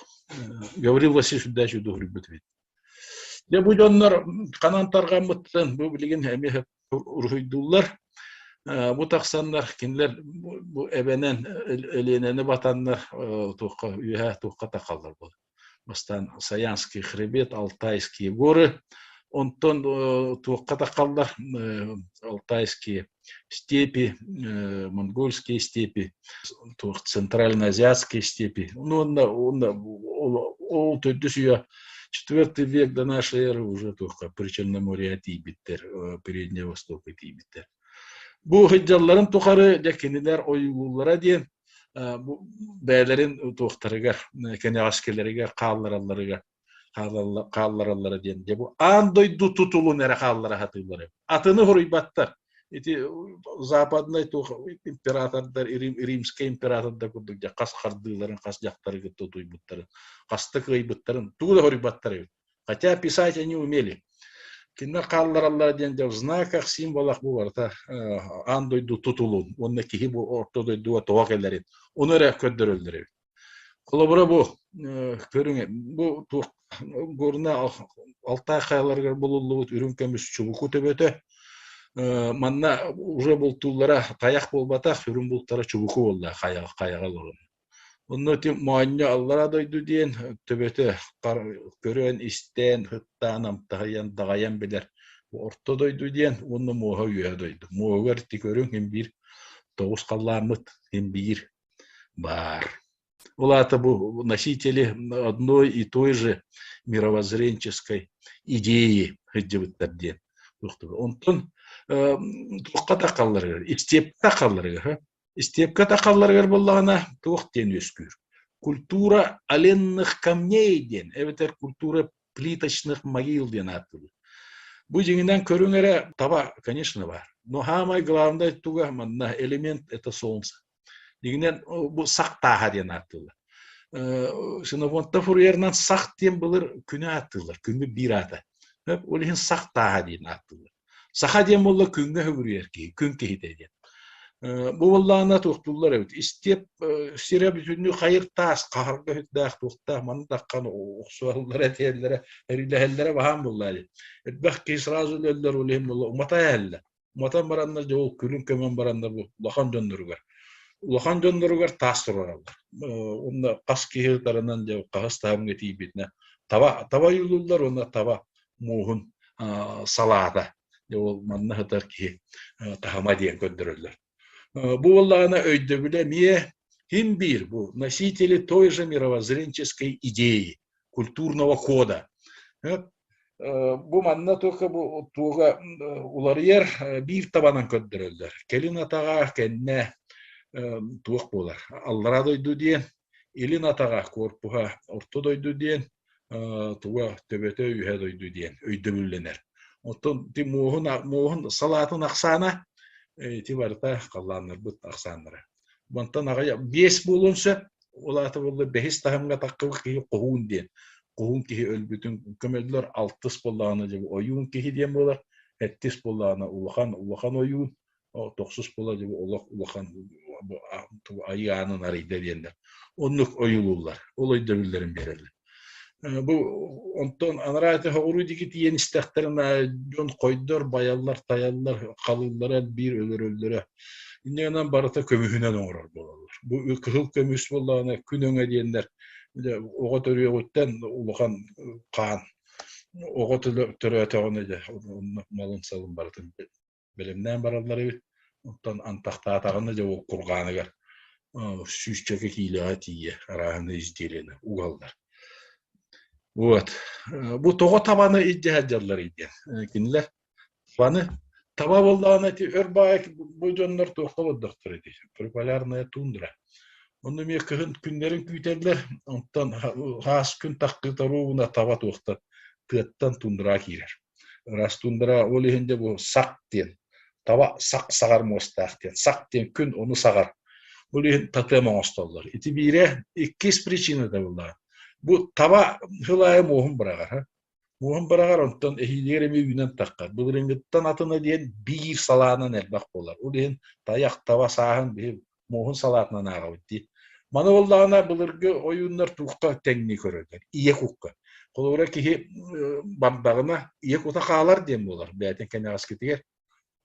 Гаврил Васильевич Удачев дуһуруйбут эбит. Дьэ бу дьоннор ханан тарҕаммыттарын бу билигин эмиэ уруһуйдууллар. Бу тахсаннар кинилэр бу эбэнэн Өлүөнэни батаннар туохха үөһэ туохха тахаллар буолар. Бастаан Саянский хребет, Алтайские горы, онтон туохха тахаллар Алтайские степи, монгольские степи, туох центральноазиатские степи. Ну, онно ол төрдүс үйэ четвертый век до нашей эры уже туохха Причерноморье тиийбиттэр, Передний Востокка тиийбиттэр. Бу сылдьалларын тухары дьэ кинилэр ойуулууллара диэн бу бэйэлэрин туохтарыгар, кэнэҕэскилэригэр хаалларалларыгар хааллараллара диэн. Дьэ бу аан дойду тутулун эрэ хааллара сатыыллар. Атыны хоруйбаттар. Ити западнай туох императордар, римскэй императордар курдук дьэ хас хардыыларын, хас дьахтары кытта утуйбуттарын, хаста кыайбыттарын тугу да хоруйбаттар эбит. Хотя писать они умели. Кинилэр хааллараллара диэн дьэ в знаках, символах бу барыта аан дойду тутулун уонна киһи бу орто дойдуга тоҕо кэлэрин ону эрэ көрдөрөллөр эбит. Холобура бу көрүҥ бу туох Горна Алтай хайаларыгар булуллубут үрүҥ көмүс чубуку төбөтө манна уже бултууллара тайах буолбатах үрүҥ бултара чубуку буолла хайаҕа хайаҕа олорон. Онно ити моонньо аллара дойду диэн төбөтө көрөн истэн ыттаан амтаһыйан даҕайан билэр бу орто дойду диэн уонна муоһа үөһэ дойду. Муоһугар ити көрүҥ син биир тоҕус халлааммыт син биир баар. Ол аата бу носители одной и той же мировоззренческой идеи сылдьыбыттар диэн. Онтон туохха тахалларыгар, истиэпкэ тахалларыгар, истиэпкэ тахалларыгар буоллаҕына туох диэн үөскүүр? Культура оленных камней диэн, эбэтэр культура плиточных могил диэн ааттыыбыт. Бу дьиҥинэн көрүҥ эрэ таба, конечно, баар. Но самое главное туга манна элемент это солнце. Дьиҥинэн бу сах тааһа диэн ааттыыллар. Ксенофонтов суруйарынан сах диэн былыр күнү ааттыыллар, күҥҥүт биир аата. Ол иһин сах тааһа диэн ааттыыллар. Саха диэн буолла күҥҥэ хөгүрүйэр киһи, күн киһитэ диэн. Бу буоллаҕына туохтууллар эбит. Истиэп сирэ бүтүннүү хайыр таас, хаһарга үрдээх туохтаах, маны даххан охсуһаллара, этиһэллэрэ, эрилэһэллэрэ баһаам буоллаа дии. Элбэх киһи сразу өлөллөр, ол иһин буолла умата иһэллэр. Уматан бараннар дьэ ол күлүн көмөн бараннар бу улахан дьонноругар улахан дьонноругар таас туруораллар. Уонна хас киһи ытарынан дьэ хаһыс таһымҥа тиийбитинэ таба таба ойуулууллар уонна таба мууһун салаата дьэ ол манна сытар киһи таһыма диэн көрдөрөллөр. Бу буоллаҕына өйдөбүлэ эмиэ ким биир бу носители той же мировоззренческой идеи культурного кода. Бу манна туохха бу туоҕа уларыйар биир табанан көрдөрөллөр. Кэлин атаҕа кэннэ туох буолар? Аллараа дойду диэн, илин атаҕа корпуһа орто дойду диэн, туга төбөтө үһэ дойду диэн өйдөбүллэнэр. Оттон ти муоһун муоһун салаатын ахсаана ити барыта халлааннарбыт ахсааннара. Мантан аҕай биэс буолуон сөп. Ол аата буолла бэһис таһымҥа таххыбыт киһи хоһуун диэн. Хоһуун киһи өлбүтүн көмөллөр алтыс буоллаҕына дьэ ойуун киһи диэн буолар. Сэттис буоллаҕына улахан улахан ойуун. Тохсус буолла дьэ олох улахан айыы аанын арыйда диэннэр. Оннук ойуулууллар. Ол өйдөбүллэрин биэрэллэр. Бу онтон анараа этэ соҕуруу диэки тиийэн истэхтэринэ дьон хойдор, байаллар, тайаллар, халыыллара элбиир, өлөрөллөрө. Инньэ гынан барыта көмүһүнэн оҥорор буолаллар. Бу кыһыл көмүс буоллаҕына күн өҥө диэннэр оҕо төрүөҕүттэн улахан хаан оҕо төрөөтөҕүнэ дьэ малын-салын барытын бэлэмнээн бараллар эбит. Оттон антахтаатаҕына дьэ ол курҕааныгар сүүсчэкэ киилэҕэ тиийэ арааһынай изделиены угаллар. Вот. Бу тоҕо табаны илдьэ сылдьалларый диэн. Кинилэр табаны таба буоллаҕына ити өр баай бу дьоннор туохха олордохтор ити приполярная тундра. Онно эмиэ кыһын күннэрин күүтэллэр, онтон хаас күн таххыыта ровно таба туохтан тыаттан тундра киирэр. Ыраас туундара ол иһин дьэ бу сак диэн таба сак саҕар муостаах диэн сак диэн күн ону саҕар. Ол иһин тотем оҥостоллор. Ити биирэ иккис причината буоллаҕа. Бу таба сыл аайы муоһун быраҕар. Муоһун быраҕар онтон эһиилигэр эмиэ үүнэн таххар. Былырыыҥҥыттан атына диэн биир салаанан элбэх буолар. Ол иһин тайах таба сааһын биһи муоһун салаатынан ааҕабыт дии. Маны буоллаҕына былыргы ойууннар туохха тэҥнии көрөллөр? Ийэ кукка. Холобура киһи бардаҕына ийэ кута хаалар диэн буолар бэйэтин кэнэҕэскитигэр.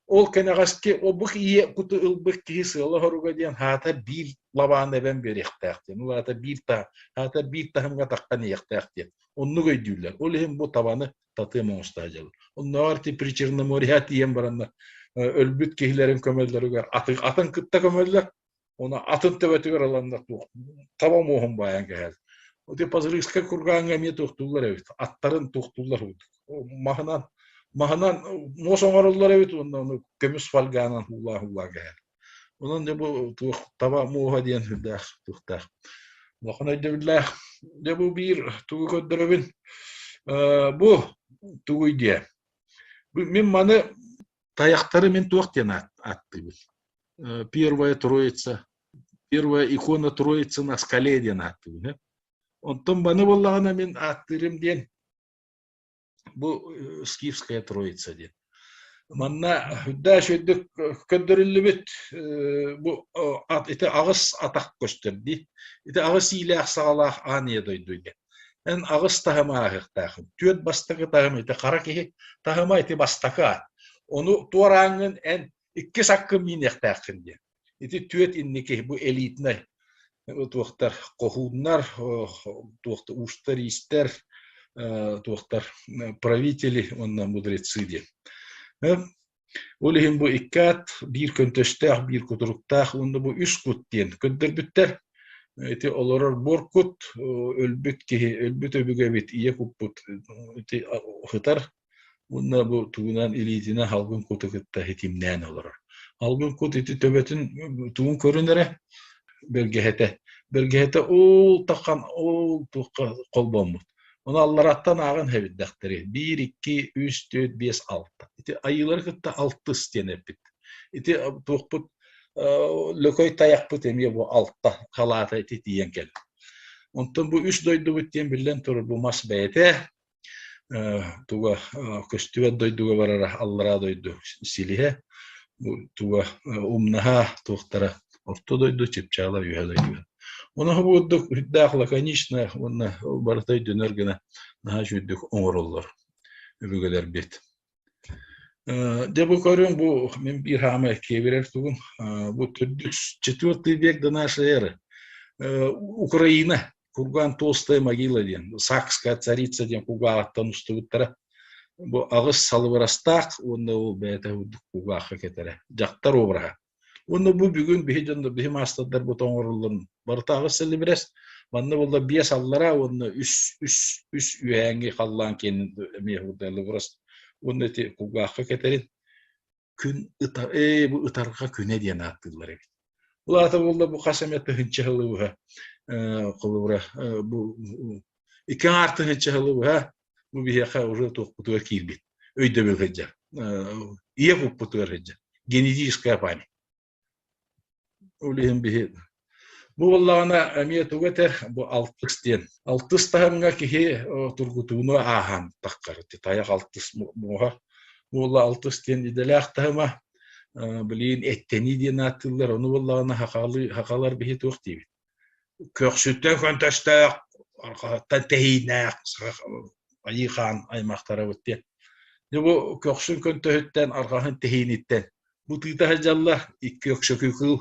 Ол кэнэҕэски обух ийэ куту ылбыт киһи сыала-соруга диэн хаата биир лабааны эбэн биэриэхтээх диэн. Ол аата биир та хаата биир таһымҥа таххан иһиэхтээх диэн. Оннук өйдүүллэр. Ол иһин бу табаны татыам оҥосто сылдьаллар. Оннооҕор ити Причерноморьеҕа тиийэн бараннар өлбүт киһилэрин көмөллөрүгэр аты, атын кытта көмөллөр. Оны атын төбөтүгэр ыланнар туох таба муоһун баайан кэһэл. Ити Пазырыкскай кургааҥҥа эмиэ туохтууллар эбит. Аттарын туохтууллар маһынан маһынан муос оҥороллор эбит уонна ону көмүс фольганан уулаа-уулаа кэһэл. Онон дьэ бу туох таба муоһа диэн сүрдээх туохтаах. Улахан өйдөбүллээх. Дьэ бу биир тугу көрдөрөбүн. Бу тугуй диэ. Мин маны тайахтары мин туох диэн ааттыыбын. Первая Троица, первая икона Троицы на скале диэн ааттыыбын. Онтон маны буоллаҕына мин ааттыырым диэн Бу Скифская Троица диэн. Манна үрдээх үчүгэйдик көрдөрүллүбүт бу ити аҕыс атах көстөр дии. Ити аҕыс иилээх саҕалаах аан ийэ дойду диэн. Эн аҕыс таһымы ааһыахтаахын. Түөрт бастакы таһым ити хара киһи таһыма ити бастакы аат. Ону туорааҥҥын эн иккис аккын мииниэхтээххин диэн. Ити түөрт инники бу элитнай туохтар хоһууннар, туохта уустар-иистэр, туохтар правители уонна мудрецы диэн. Ол иһин бу икки ат биир көнтөстөөх, биир кутуруктаах уонна бу үс кут диэн көрдөрбүттэр. Ити олорор буор кут, өлбүт киһи, өлбүт өбүгэбит, ийэ куппут ити сытар Уонна бу тугунан илиитинэн халгын куту кытта ситимнээн олорор. Алгын кут ити төбөтүн тугун көрүн эрэ бэргэһэтэ. Бэргэһэтэ ол таххан ол туохха холбоммут. Ону аллараттан ааҕан хэбиддэхтэри. Биир, икки, үс, түөрт, биэс, алта. Ити айыылары кытта алтыс диэн эппит. Ити туохпут лөкөй тайахпыт эмиэ бу алта халаата ити тиийэн кэллэ. Онтон бу үс дойдубут диэн биллэн турар бу мас бэйэтэ туга көстүбэт дойдуга барара аллараа дойду силиһэ бу туга умнаһа туохтара орто дойду чыпчаала үһэ дойду. Ону бу курдук үрдээх лаконично уонна барыта өйдөнөр гына наһаа үчүгэйдик оҥороллор өбүгэлэрбит. Дьэ бу көрүҥ бу мин биир хаамай киэбирэр тугум бу төрдүс четвертый век до нашей эры Украина Курган толстая могила диэн Сакская царица диэн кугааҕыттан устубуттара бу аҕыс салыбырастаах уонна ол бэйэтэ курдук кугаахха кэтэрэ дьахтар обраһа Уонна бу бүгүн биһи дьоннор биһи маастардарбыт оҥороллорун барыта аҕыс сэлибирэс манна буолла биэс аллараа уонна үс үс үс үөһээҥҥи халлаан киэнин эмиэ лыбырас уонна ити кулгаахха кэтэрин күн ытар ээ бу ытарҕа күнэ диэн ааттыыллар эбит. Ол аата буолла бу хас эмэ тыһыынча сылы быһа холобура бу икки аҥаар тыһыынча сылы быһа бу биһиэхэ уже туохпутугар киирбит өйдөбүл сылдьар ийэ куппутугар сылдьар генетическая память ол иһин биһи бу буоллаҕына эмиэ тугу этэр бу алтыс диэн алтыс таһымҥа киһи тургутууну ааһан таххар тайах алтыс муоһа буолла алтыс диэн идэлээх таһыма билигин эттэнии диэн ааттыыллар ону буоллаҕына хахалар биһи туох диибит Көхсүттэн көнтөстөөх, арҕаһыттан тэһииннээх айыы хаан аймахтарабыт диэн. Дьэ бу көхсүн көнтөһүттэн, арҕаһын тэһииниттэн бу тыыта сылдьаллар икки өксөкү кыыл.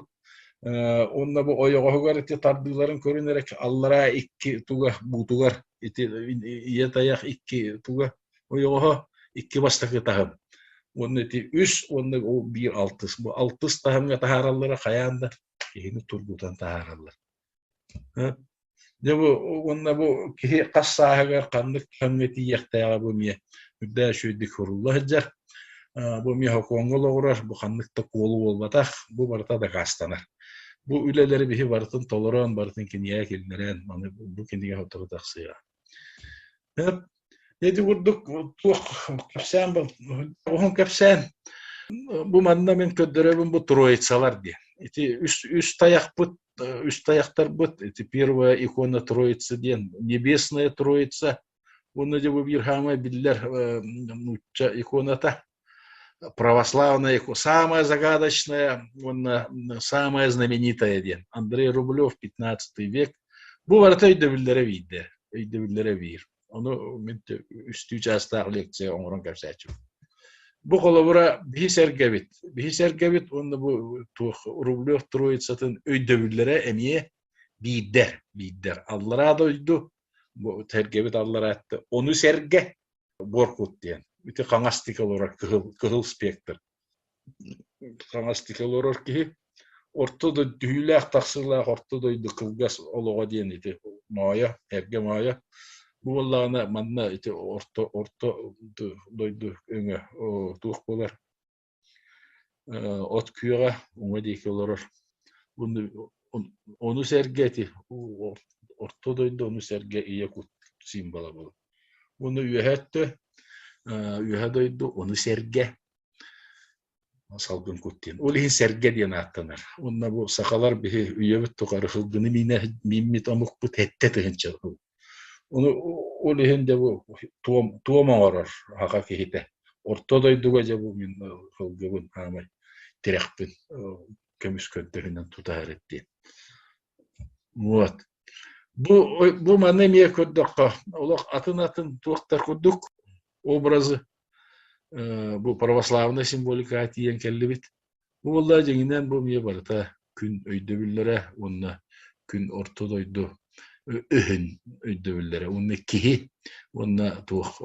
Уонна бу ойоҕоһугар ити тардыыларын көрүн эрэ аллараа икки туга буутугар ити ийэ тайах икки туга ойоҕоһо икки бастакы таһым. Уонна ити үс уонна ол биир алтыс. Бу алтыс таһымҥа таһаараллара хайаан да киһини тургутан таһаараллар. Дьэ бу уонна бу киһи хас сааһыгар ханнык таһымҥа тиийиэхтээҕэ бу эмиэ үрдээ үчүгэйдик сурулла сылдьар. Бу эмиэ сокуоҥҥа олоҕурар, бу ханнык да куолу буолбатах, бу барыта дакаастанар. Бу үлэлэри биһи барытын толорон, барытын кинигэҕэ киллэрэн, маны бу кинигэ сотору тахсыаҕа. Ити курдук туох кэпсээн уһун кэпсээн бу манна мин көрдөрөбүн бу троицалар диэн. Ити үс үс тайахпыт үс тайахтарбыт ити первая икона троицы диэн небесная троица уонна дьэ бу биир хаамай биллэр нуучча иконата православная самая загадочная уонна самая знаменитая диэн Андрей Рублев 15 век бу барыта өйдөбүллэрэ биирдэ өйдөбүллэрэ биир ону мин үстүү чаастаах лекция оҥорон кэпсээччим бу холобура биһи сэргэбит биһи сэргэбит уонна бу туох Рублев троицатын өйдөбүллэрэ эмиэ биирдэр биирдэр аллараа дойду бу сэргэбит аллараатты ону сэргэ Буоркут диэн. Ити хаҥас диэки олорор кыһыл, кыһыл спектр. Хаҥас диэки олорор киһи орто дойду түһүүлээх тахсыылаах орто дойду кылгас олоҕо диэн ити моойо, эргэ моойо. Бу буоллаҕына манна ити орто орто дойду өҥө туох буолар От күөҕэ уҥа диэки олорор. Ону сэргэ ити орто дойду ону сэргэ ийэ кут символа буолар. Уонна үөһэ өттө үөһэ дойду ону сэргэ салгын кут диэн. Ол иһин сэргэ диэн ааттанар. Уонна бу сахалар биһи үйэбит тухары сылгыны миинэ мииммит омукпут сэттэ тыһыынча Ону ол иһин дьэ бу туом туом оҥорор аҕа киһитэ. Орто дойдуга дьэ бу мин сылгыбын хаамай тирэхпин көмүс көрдөһүнэн тутаһар диэн. Вот. Бу бу маны эмиэ көрдөххө олох атын-атын туохтар курдук образы бу православнай символикаҕа тиийэн кэллибит. Бу буолла дьиҥинэн бу эмиэ барыта күн өйдөбүллэрэ уонна күн орто дойду өһүн өйдөбүллэрэ уонна киһи уонна туох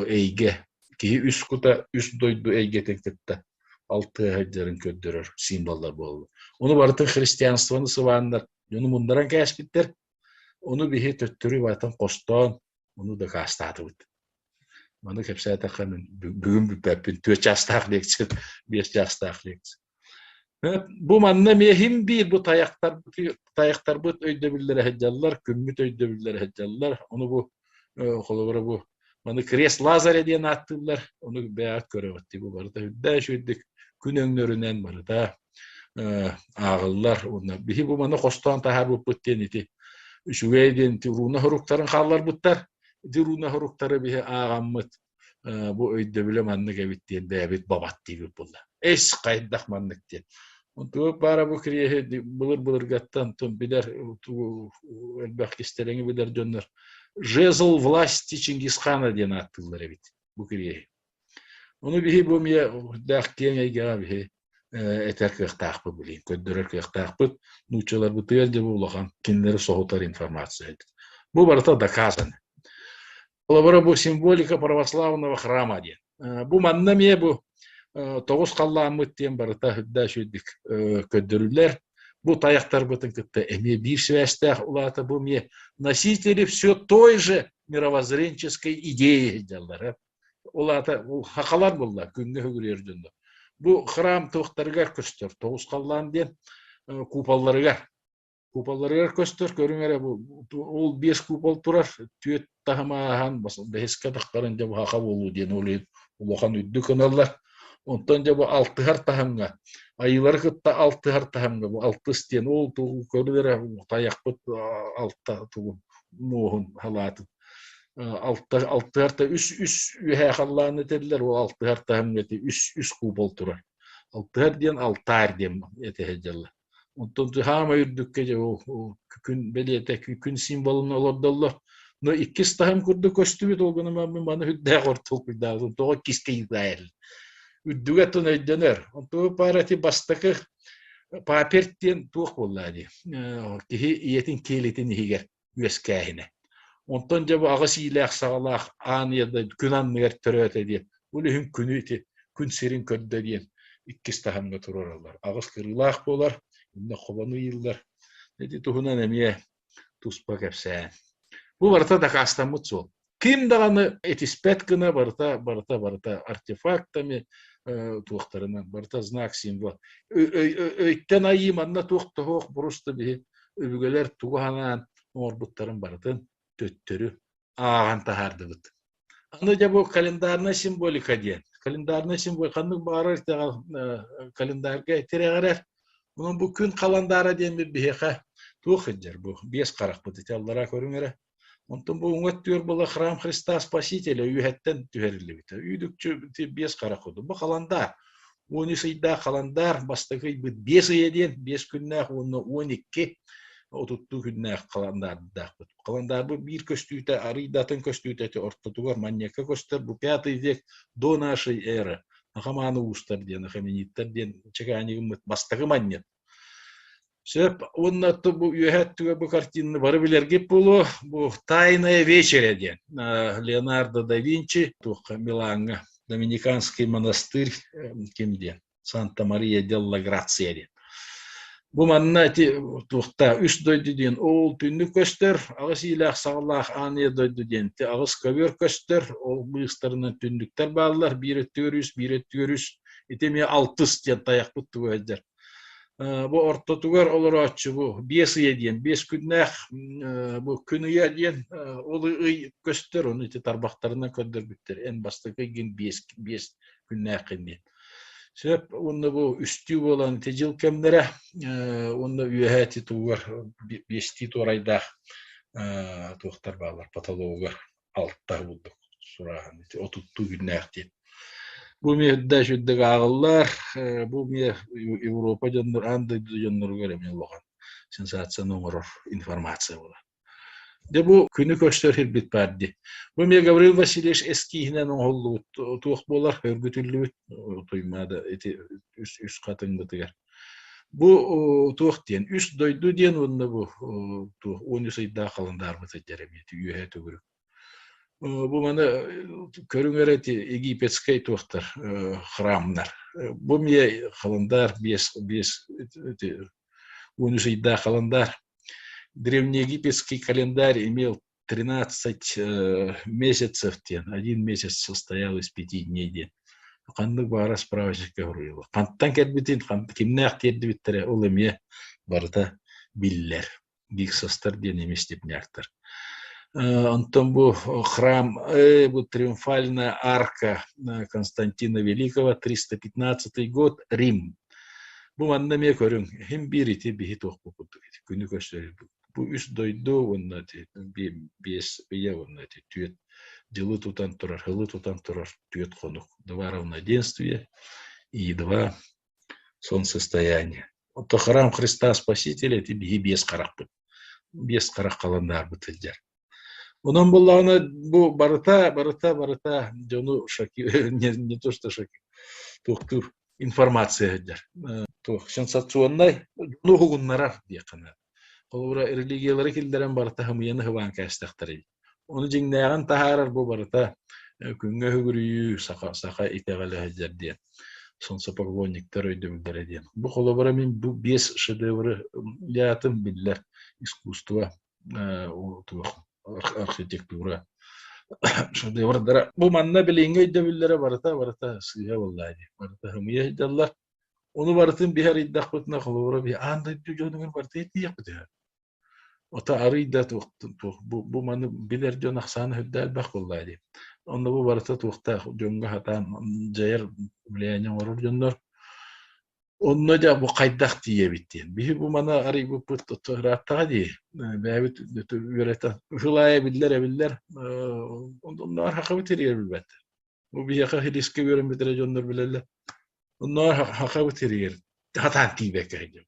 эйгэ киһи үс кута үс дойду эйгэтин кытта алтыһа сылдьарын көрдөрөр символлар буолла. Ону барытын христианствоны сыбааннар дьону муннаран кээспиттэр. Ону биһи төттөрү барытын хостоон ону дакаастаатыбыт. Маны кэпсээтэххэ мин бүгүн бүппэппин түөрт чаастаах лекция, биэс чаастаах лекция. Бу манна эмиэ иһин биир бу тайахтарбыт, тайахтарбыт өйдөбүллэрэ сылдьаллар, күммүт өйдөбүллэрэ сылдьаллар. Ону бу холобура бу маны крест Лазаря диэн ааттыыллар. Ону бэйэҕит көрөҕүт дии бу барыта үрдээх үчүгэйдик күн өҥнөрүнэн барыта ааҕыллар. Уонна биһи бу маны хостоон таһаарбыппыт диэн ити. Үчүгэй диэн руна хоруктарын хаалларбыттар. Ити руна хоруктары биһи ааҕаммыт бу өйдөбүлэ маннык эбит диэн бэйэбит бабат диибит буолла. Эс хайдах маннык диэн. Онтуга баара бу кириэһи былыр-былыргаттан тун билэр элбэх кистэлэҥи билэр дьоннор жезл власти Чингисхана диэн ааттыыллар эбит бу кириэһи. Ону биһи бу эмиэ дээх киэҥ эйгэҕэ биһи этэр кыахтаахпыт билин, көрдөрөр кыахтаахпыт. Нууччаларбытыгар дьэ бу улахан кинилэри соһутар информация эбит. Бу барыта доказано. Холобура бу символика православного храма диэн. Бу манна эмиэ бу тоҕус халлааммыт диэн барыта үрдэ үчүгдүк көрдөрүллэр. Бу тайахтарбытын кытта эмиэ биир сибээстээх улаата бу эмиэ носители все той же мировоззренческой идеи дьаллар. Ол аата хахалар буолла күҥҥэ үгүрүйэр дьоннор. Бу храм туохтарыгар көстөр тоҕус халлаан диэн куполларыгар куполларыгар көстөр көрүҥ эрэ бу ол биэс купол турар түөрт таһыма ааһан бэһискэ тахтарын дьэ бу хаха буолуу диэн ол иһин улахан үрдүк гыналлар онтон дьэ бу алтыһар таһымҥа айыылары кытта алтыһар таһымҥа бу алтыс диэн ол тугу көрү эрэ тайахпыт алта тугун муоһун халаатын алта алтыһар үс үс үөһээ халлааны этэллэр ол алтыһар таһымҥа ити үс үс купол турар алтыһар диэн алтарь диэн этэ сылдьаллар. Онтон хаамай үрдүккэ дьэ ол күн бэлиэтэ күн символун олордоллор. Но иккис таһым курдук көстүбүт ол гынан мин маны үрдээх ортолкуйдаабытым тоҕо иккискэ ыытаайыл. Үрдүгэ тун өйдөнөр. Онтугу пара ити бастакы паперт диэн туох буолла дии. Киһи ийэтин киэлитин иһигэр үөскээһинэ. Онтон дьэ бу аҕыс иилээх саҕалаах аан ийэ күн анныгар төрөөтө диэн, ол иһин күнү ити күн сирин көрдө диэн иккис таһымҥа туруораллар. Аҕыс кырыылаах буолар, иннэ хобону ыйыыллар. Ити туһунан эмиэ туспа кэпсээн. Бу барыта дакаастаммыт суол. Ким даҕаны этиспэт гына барыта барыта барыта артефактами туохтарынан барыта знак символ. Өйтөн айыы манна туох тоһуох просто биһи өбүгэлэр тугу санаан оҥорбуттарын барытын төттөрү ааҕан таһаардыбыт. Аны дьэ бу календарная символика диэн. Календарная символика ханнык баҕарар итэҕэл календарга тирэҕирэр. Онон бу күн халандаара диэн биһиэхэ туох сылдьар бу биэс харахпыт ити аллараа көрүҥ эрэ. Онтон бу уҥа өттүгэр була храм Христа Спасителя үөһэттэн түһэриллибитэ. Үүдүкчү биэс харах курдук. Бу халандаар. 13 ыйдаах халандаар бастакы ыйбыт биэс ыйа диэн биэс күннээх уонна 12 отуттуу күннээх халандаардаахпыт. Халандаарбыт биир көстүүтэ арый да атын көстүүтэ ити ортотугар манньакка көстөр бу пятый век до нашей эры Ахамааны уустар диэн, Ахамениттар диэн чеканигыммыт бастакы манньыт. Сөп уонна бу үөһэ өттүгэр бу картинаны бары билэргит буолуо. Бу «Тайная вечеря» диэн Леонардо да Винчи туохха Милаҥҥа Доминиканский монастырь ким диэн Санта-Мария делла Грация диэн. Бу манна ити туохта үс дойду диэн ол түннүк көстөр, аҕыс иилээх саҕалаах аан ийэ дойду диэн ити аҕыс көбүөр көстөр, ол быыстарынан түннүктэр бааллар, биир өттүгэр үс, биир өттүгэр үс. Ити эмиэ алтыс диэн тайахпыт тугу сылдьар. Бу ортотугар олорооччу бу биэс ыйа диэн биэс күннээх бу күн ыйа диэн ол ый көстөр ону ити тарбахтарынан көрдөрбүттэр эн бастакы ыйгын биэс биэс күннээххин диэн сөп уонна бу үстүү буолан ити дьыл кэмнэрэ уонна үөһэ ити тугугар биэстии туорайдаах туохтар бааллар потологугар алта курдук сурааһын ити отуттуу күннээх диэн. Бу эмиэ үрдэ сүрдүк ааҕыллар. Бу эмиэ Европа дьоннор, аан дойду дьонноругар эмиэ улахан сенсацияны оҥорор информация буолар. Дьэ бу күнү көрсөр сирбит баар дии. Бу эмиэ Гаврил Васильевич эскииһинэн оҥоһуллубут туох буолар, өргүтүллүбүт Туймаада ити үс, үс хатыҥмытыгар. Бу туох диэн, үс дойду диэн уонна бу туох 13 ыйдаах халандаарбыт сылдьар эмиэ үөһэ төгүрүк. Бу маны көрүҥ эрэ ити египетскэй туохтар храмнар. Бу эмиэ халандаар биэс биэс ити 13 ыйдаах халандаар. Древнеегипетский календарь имел 13 месяцев диэн, один месяц состоял из пяти дней диэн. Ханнык баара справочникка суруйуллар. Хантан кэлбитин, кимнээх тиэрдибиттэрэ ол эмиэ барыта биллэр. Гиксостар диэн эмиэ степняктар. Онтон бу храм, бу триумфальная арка Константина Великого, 315 год, Рим. Бу манна эмиэ көрүҥ, иһин биир ити биһи туох курдук күнү көрсөр. Бу үс дойду уонна биэс ыйа уонна түөрт дьылы тутан турар, сылы тутан турар түөрт хонук. Два равноденствия и два солнцестояния. Ото храм Христа Спасителя ити биһи биэс харахпыт. Биэс харах халандаарбыт сылдьар. Онон буоллаҕына бу барыта, барыта, барыта дьону шоки, не, не то что шоки, туохтуур информация сылдьар. Туох сенсационнай дьону уһугуннарар диэххэ наада. Холобура, религиялары киллэрэн барыта хымыйаны хыбаан кээстэхтэрий. Ону дьиҥнээҕин таһаарар бу барыта күҥҥэ үһүгүрүйүү, саха, саха итэҕэлэ сылдьар диэн солнцепоклонниктар өйдөбүллэрэ диэн. Бу холобура мин бу биэс шедевры яатым биллэр искусство, архитектура шедеврдара. Бу манна билиҥҥи өйдөбүллэрэ барыта барыта сыыһа буоллаа дии. Барыта хымыйа сылдьаллар. Ону барытын биһи арыйдахпытына холобура биһи аан дойду дьонугар барыта тиийиэхпит үһү. Ото арый да туох бу, бу маны билэр дьон ахсаана сүрдээх элбэх буоллаа дии. Онно бу барыта туохтаах дьоҥҥо сатаан дьайар влияние оҥорор дьоннор. Онно дьэ бу хайдах тиийэбит диэн. Биһи бу маны арыйбыппыт ырааттаҕа дии. Бэйэбит үөрэтэ сыл аайы биллэр эбиллэр. Оннооҕор хахабыт сиригэр билбэттэр. Бу биһиэхэ риска үөрэммит эрэ дьоннор билэллэр. Онно хахабыт сиригэр хатаан тиийбэккэ сылдьабыт.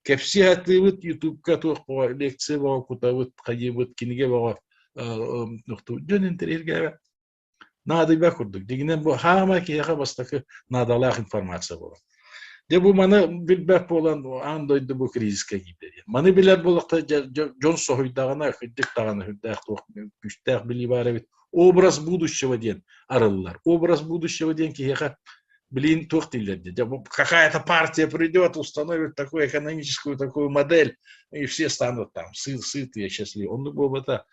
Кэпсии сатыыбыт, ютубка туох бөҕө, лекция бөҕө кутабыт, хайыыбыт, кинигэ бөҕө дьон интэриэһиргээбэт. Наадыйбат курдук. Дьиҥинэн бу хаамай киһиэхэ бастакы наадалаах информация буолар. Дьэ бу маны билбэт буолан аан дойду бу кризискэ киирдэ диэн. Маны билэр буоллахта дьон соһуйдаҕына, кырдьык даҕаны сүрдээх туох күүстээх билии баар эбит. Образ будущего диэн арыллар. Образ будущего диэн киһиэхэ блин, туох дииллэр дии. Какая-то партия придет, установит такую экономическую такую модель, и все станут там сытые, счастливые. Оннук буолбата.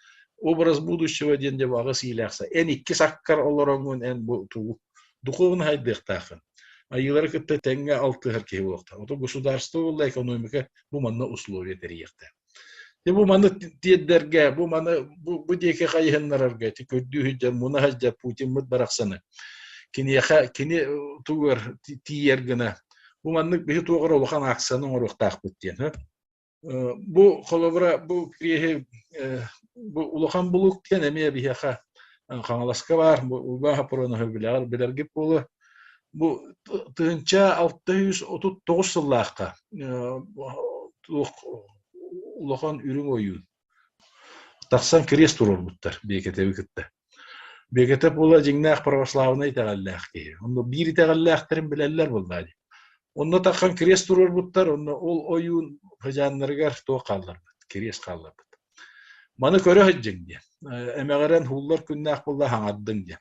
Образ будущего диэн дьэ аҕыс иилээхсэ. Эн икки саккар олороҥҥун эн бу тугу духовно хайдыахтааххын. Айыылары кытта тэҥҥэ алтыһар киһи буолуохтаах. Ото государство буолла экономика бу манна условия тэрийиэхтээх. Дьэ бу маны тиэрдэргэ, бу маны бу, бу диэки хайыһыннарарга ити көрдүү сылдьар, муна сылдьар Путиммыт барахсаны киниэхэ кини тугар тиийэр гына бу маннык биһи туох эрэ улахан акцияны оҥоруохтаахпыт диэн. Бу холобура бу кириэһи бу улахан булук диэн эмиэ биһиэхэ Хаҥаласка баар, бу Уйбаан Хаппыроновы билэҕэр билэргит буолуо. Бу 1639 сыллаахха туох улахан үрүҥ ойуун тахсан кириэс туруорбуттар Биэкэтэби кытта. Биэкэтэп буола дьиҥнээх православнай итэҕэллээх киһи. Онно биир итэҕэллээхтэрин билэллэр буоллаа дии. Онно таххан кириэс туруорбуттар, онно ол ойуун хыдьааннарыгар туох хаалларбыт, кириэс хаалларбыт. Маны көрө сылдьыҥ диэн. Эмэҕирэн һууллар күннээх буолла хаҥардыҥ диэн.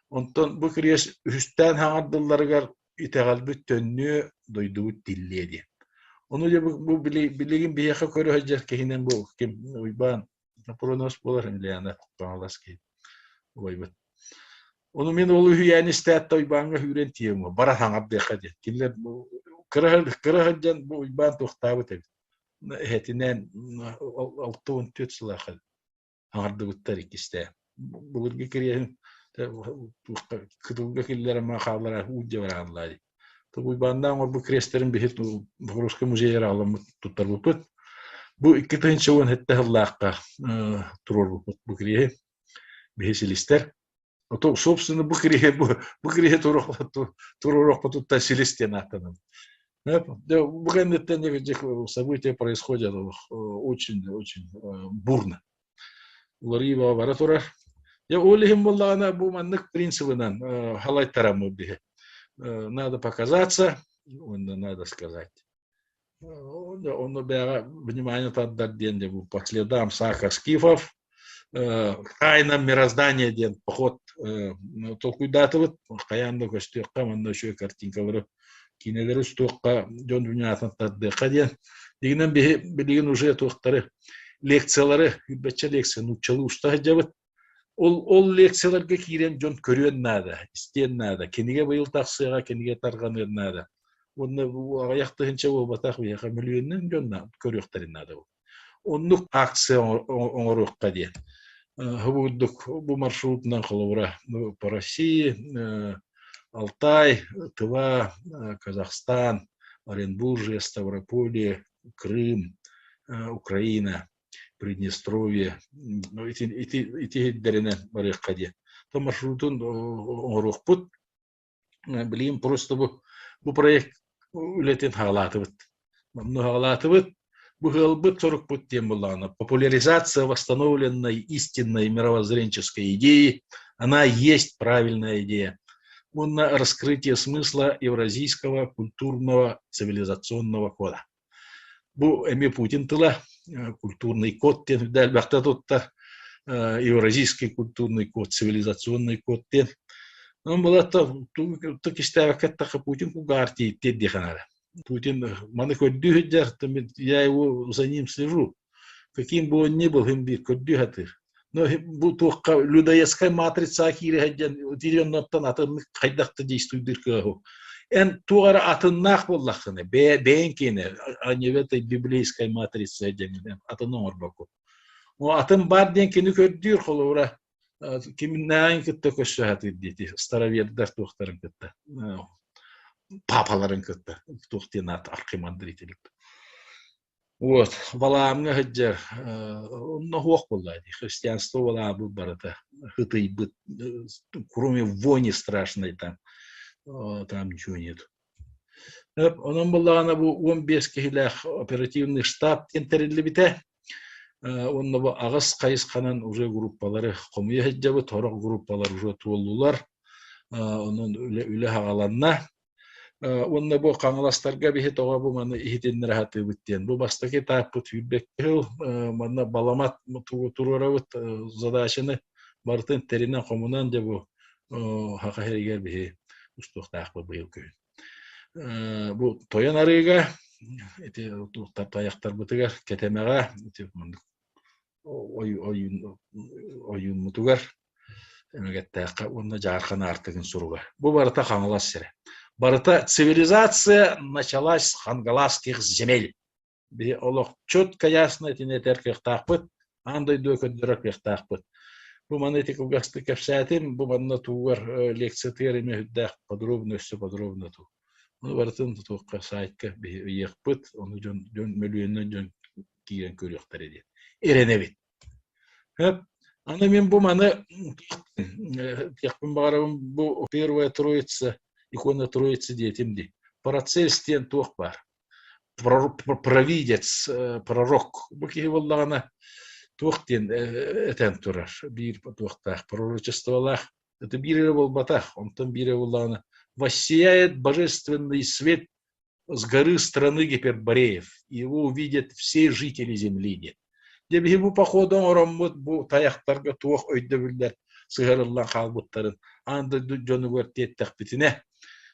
Онтон бу кириэс үһүстээн хаҥардылларыгар итэҕэлбит төннүө, дойдубут тиллиэ диэн. Ону дьэ бу билигин биһиэхэ көрө сылдьар киһинэн бу ким Уйбаан Напронос буолар Ильяна Хаҥалас киһи убайбыт. Ону мин ол үһүйээни истээт да Уйбааҥҥа сүүрэн тиийэм бара хаҥардыахха диэн. Кинилэр кыра кыра сылдьан бу Уйбаан туохтаабыт эбит. Эһэтинээн 64 сылаахха аҥардыбыттар иккистээн. Былыргы кириэһин кытылга киллэрэн хааллара уудьа барааллаа дии. Уйбааннаах оҥорбут крест-тэрин биһи Покровскай музейыгар аҕаламмыт туттарбыппыт. Бу 2017 сыллаахха туруорбуппут бу кириэһи. Биһи силистэр. Ото собственно бу кириэһи бу кириэһи туруоруохпутуттан силис диэн ааттанабыт. Бу кэнниттэн события происходят очень-очень бурно. Уларыйыы бара турар. Дьэ ол иһин буоллаҕына бу маннык принцибынан халайтараммыт биһи. Надо показаться, уонна надо сказать. Онно бэҕэ внимание тардар диэн дьэ бу по следам Саха Скифов тайна мироздания диэн поход толкуйдаатыбыт. Хайаан да көстүөххэ, манна үчүгэй картинкалары, киинэлэри устуохха, дьон вниманиетын тардыахха диэн. Дигинэн биһи билигин уже туохтары лекциялары, бачча лекция нууччалыы уста сылдьабыт. Ол, ол лекцияларга киирэн дьон көрүөн наада, истиэн наада. Кинигэ быйыл тахсыаҕа, кинигэ тарҕаныан наада. Уонна аҕыйах тыһыынча буолбатах биһиэхэ мөлүйүөннэн дьон көрүөхтэрин наада. Оннук акция оҥоруохха диэн. Курдук бу маршрутунан холобура по России, Алтай, Тыва, Казахстан, Оренбуржье, Ставрополье, Крым, Украина. Приднестровье ити ити ити сирдэринэн барыахха диэн. То маршрутун оҥоруохпут. Билигин просто бу бу проект үлэтин хаалаатыбыт. Онно хаалаатыбыт. Бу ыалбыт сорукпут диэн буоллаҕына популяризация восстановленной истинной мировоззренческой идеи, она есть правильная идея. Уонна раскрытие смысла евразийского культурного цивилизационного кода. Бу эмиэ Путин тыла, культурный код диэн элбэхтэ туттар, евразийский культурный код, цивилизационный код диэн. Онон была кистээбэккэ эттэххэ Путин кугаар тиийдиэ диэхэ наада. Путин маны көрдүү сылдьар, я его за ним слежу. Каким бы он ни был, им биир көрдүү сатыыр. Но бу туохха людоедскай матрица киирэ сылдьан тириэнноттон атыннык хайдах да действуйдуур кыаһу. Эн туох эрэ атыннаах буоллаххына, бэйэҥ киэнэ, а не в этой библейской матрице диэн атын оҥорбоккун. О атын баар диэн кини көрдүүр холобура кимнээҕин кытта көрсө сатыыр диэти старовердар туохтарын кытта папаларын кытта туох диэн аат архимандрит Вот, Валаамҥа сылдьар онно суох буолла дии христианство Валаабыт барыта ытыйбыт кроме вони страшной там там ничего нет. Онон буоллаҕына бу 15 киһилээх оперативный штаб диэн тэриллибитэ. Уонна бу аҕыс хайысханан уже группалары хомуйа сылдьабыт, сорох группалар уже туоллулар. Онон үлэ үлэ саҕаланна. Уонна бу Хаҥаластарга биһи тоҕо бу маны иһитиннэрэ сатыыбыт диэн. Бу бастакы этаппыт сүүрбэккэ сыл манна баламат туруорабыт задачаны барытын тэринэн хомунан дьэ бу Саха сиригэр биһи устуохтаахпыт быйыл күһүн. Бу Тойон арыыга ити тайахтарбытыгар Кэтэмэҕэ ити маннык ойууммутугар эмэгэттээххэ уонна Дьаархан аартыгын суруга. Бу барыта Хаҥалас сирэ. Барыта цивилизация началась с хангаласских земель. Биһи олох четко ясно итини этэр кыахтаахпыт, аан дойдуга көрдөрөр кыахтаахпыт. Бу маны ити кылгастык кэпсээтим, бу манна тугар лекциятыгар эмиэ үрдээх подробно өссө подробно ту. Ону барытын туохха сайтка биһи ыйыахпыт, ону дьон дьон мөлүйүөннэн дьон киирэн көрүөхтэрэ диэн эрэнэбит. Аны мин бу маны диэхпин баҕарабын бу Первая Троица, икона Троицы диэтим дии. Процесс диэн туох баар. Провидец, пророк. Бу киһи буоллаҕына туох диэн этэн турар. Биир туохтаах пророчестволаах. Это биир эрэ буолбатах. Онтон биирэ буоллаҕына воссияет божественный свет с горы страны Гипербореев. Его увидят все жители земли диэн. Дьэ биһи бу походу оҥороммут бу тайахтарга туох өйдөбүллэр сыһарыллан хаалбыттарын аан дойду дьонугар тиэттэхпитинэ,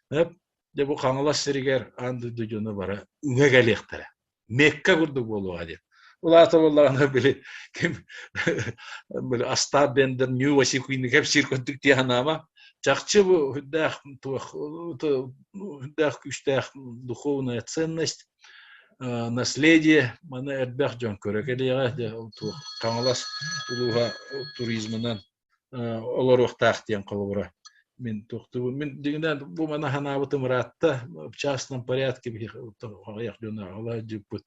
дьэ бу Хаҥалас сиригэр аан дойду дьоно бары үҥэ кэлиэхтэрэ. Мекка курдук буолуоҕа диэн. Улаата буоллаҕына били ким били Остап Бендер Нью Васикуйны кэпсиир курдук дии санаама. Чахчы бу үрдээх туох үрдээх күүстээх духовная ценность наследие маны элбэх дьон көрө кэлиэҕэ туох Хаҥалас улууһа туризмынан олоруохтаах диэн холобура мин туохтуубун мин дьиҥинэн бу маны санаабытым ыраатта в частном порядке аҕыйах дьону аҕала дьыппыт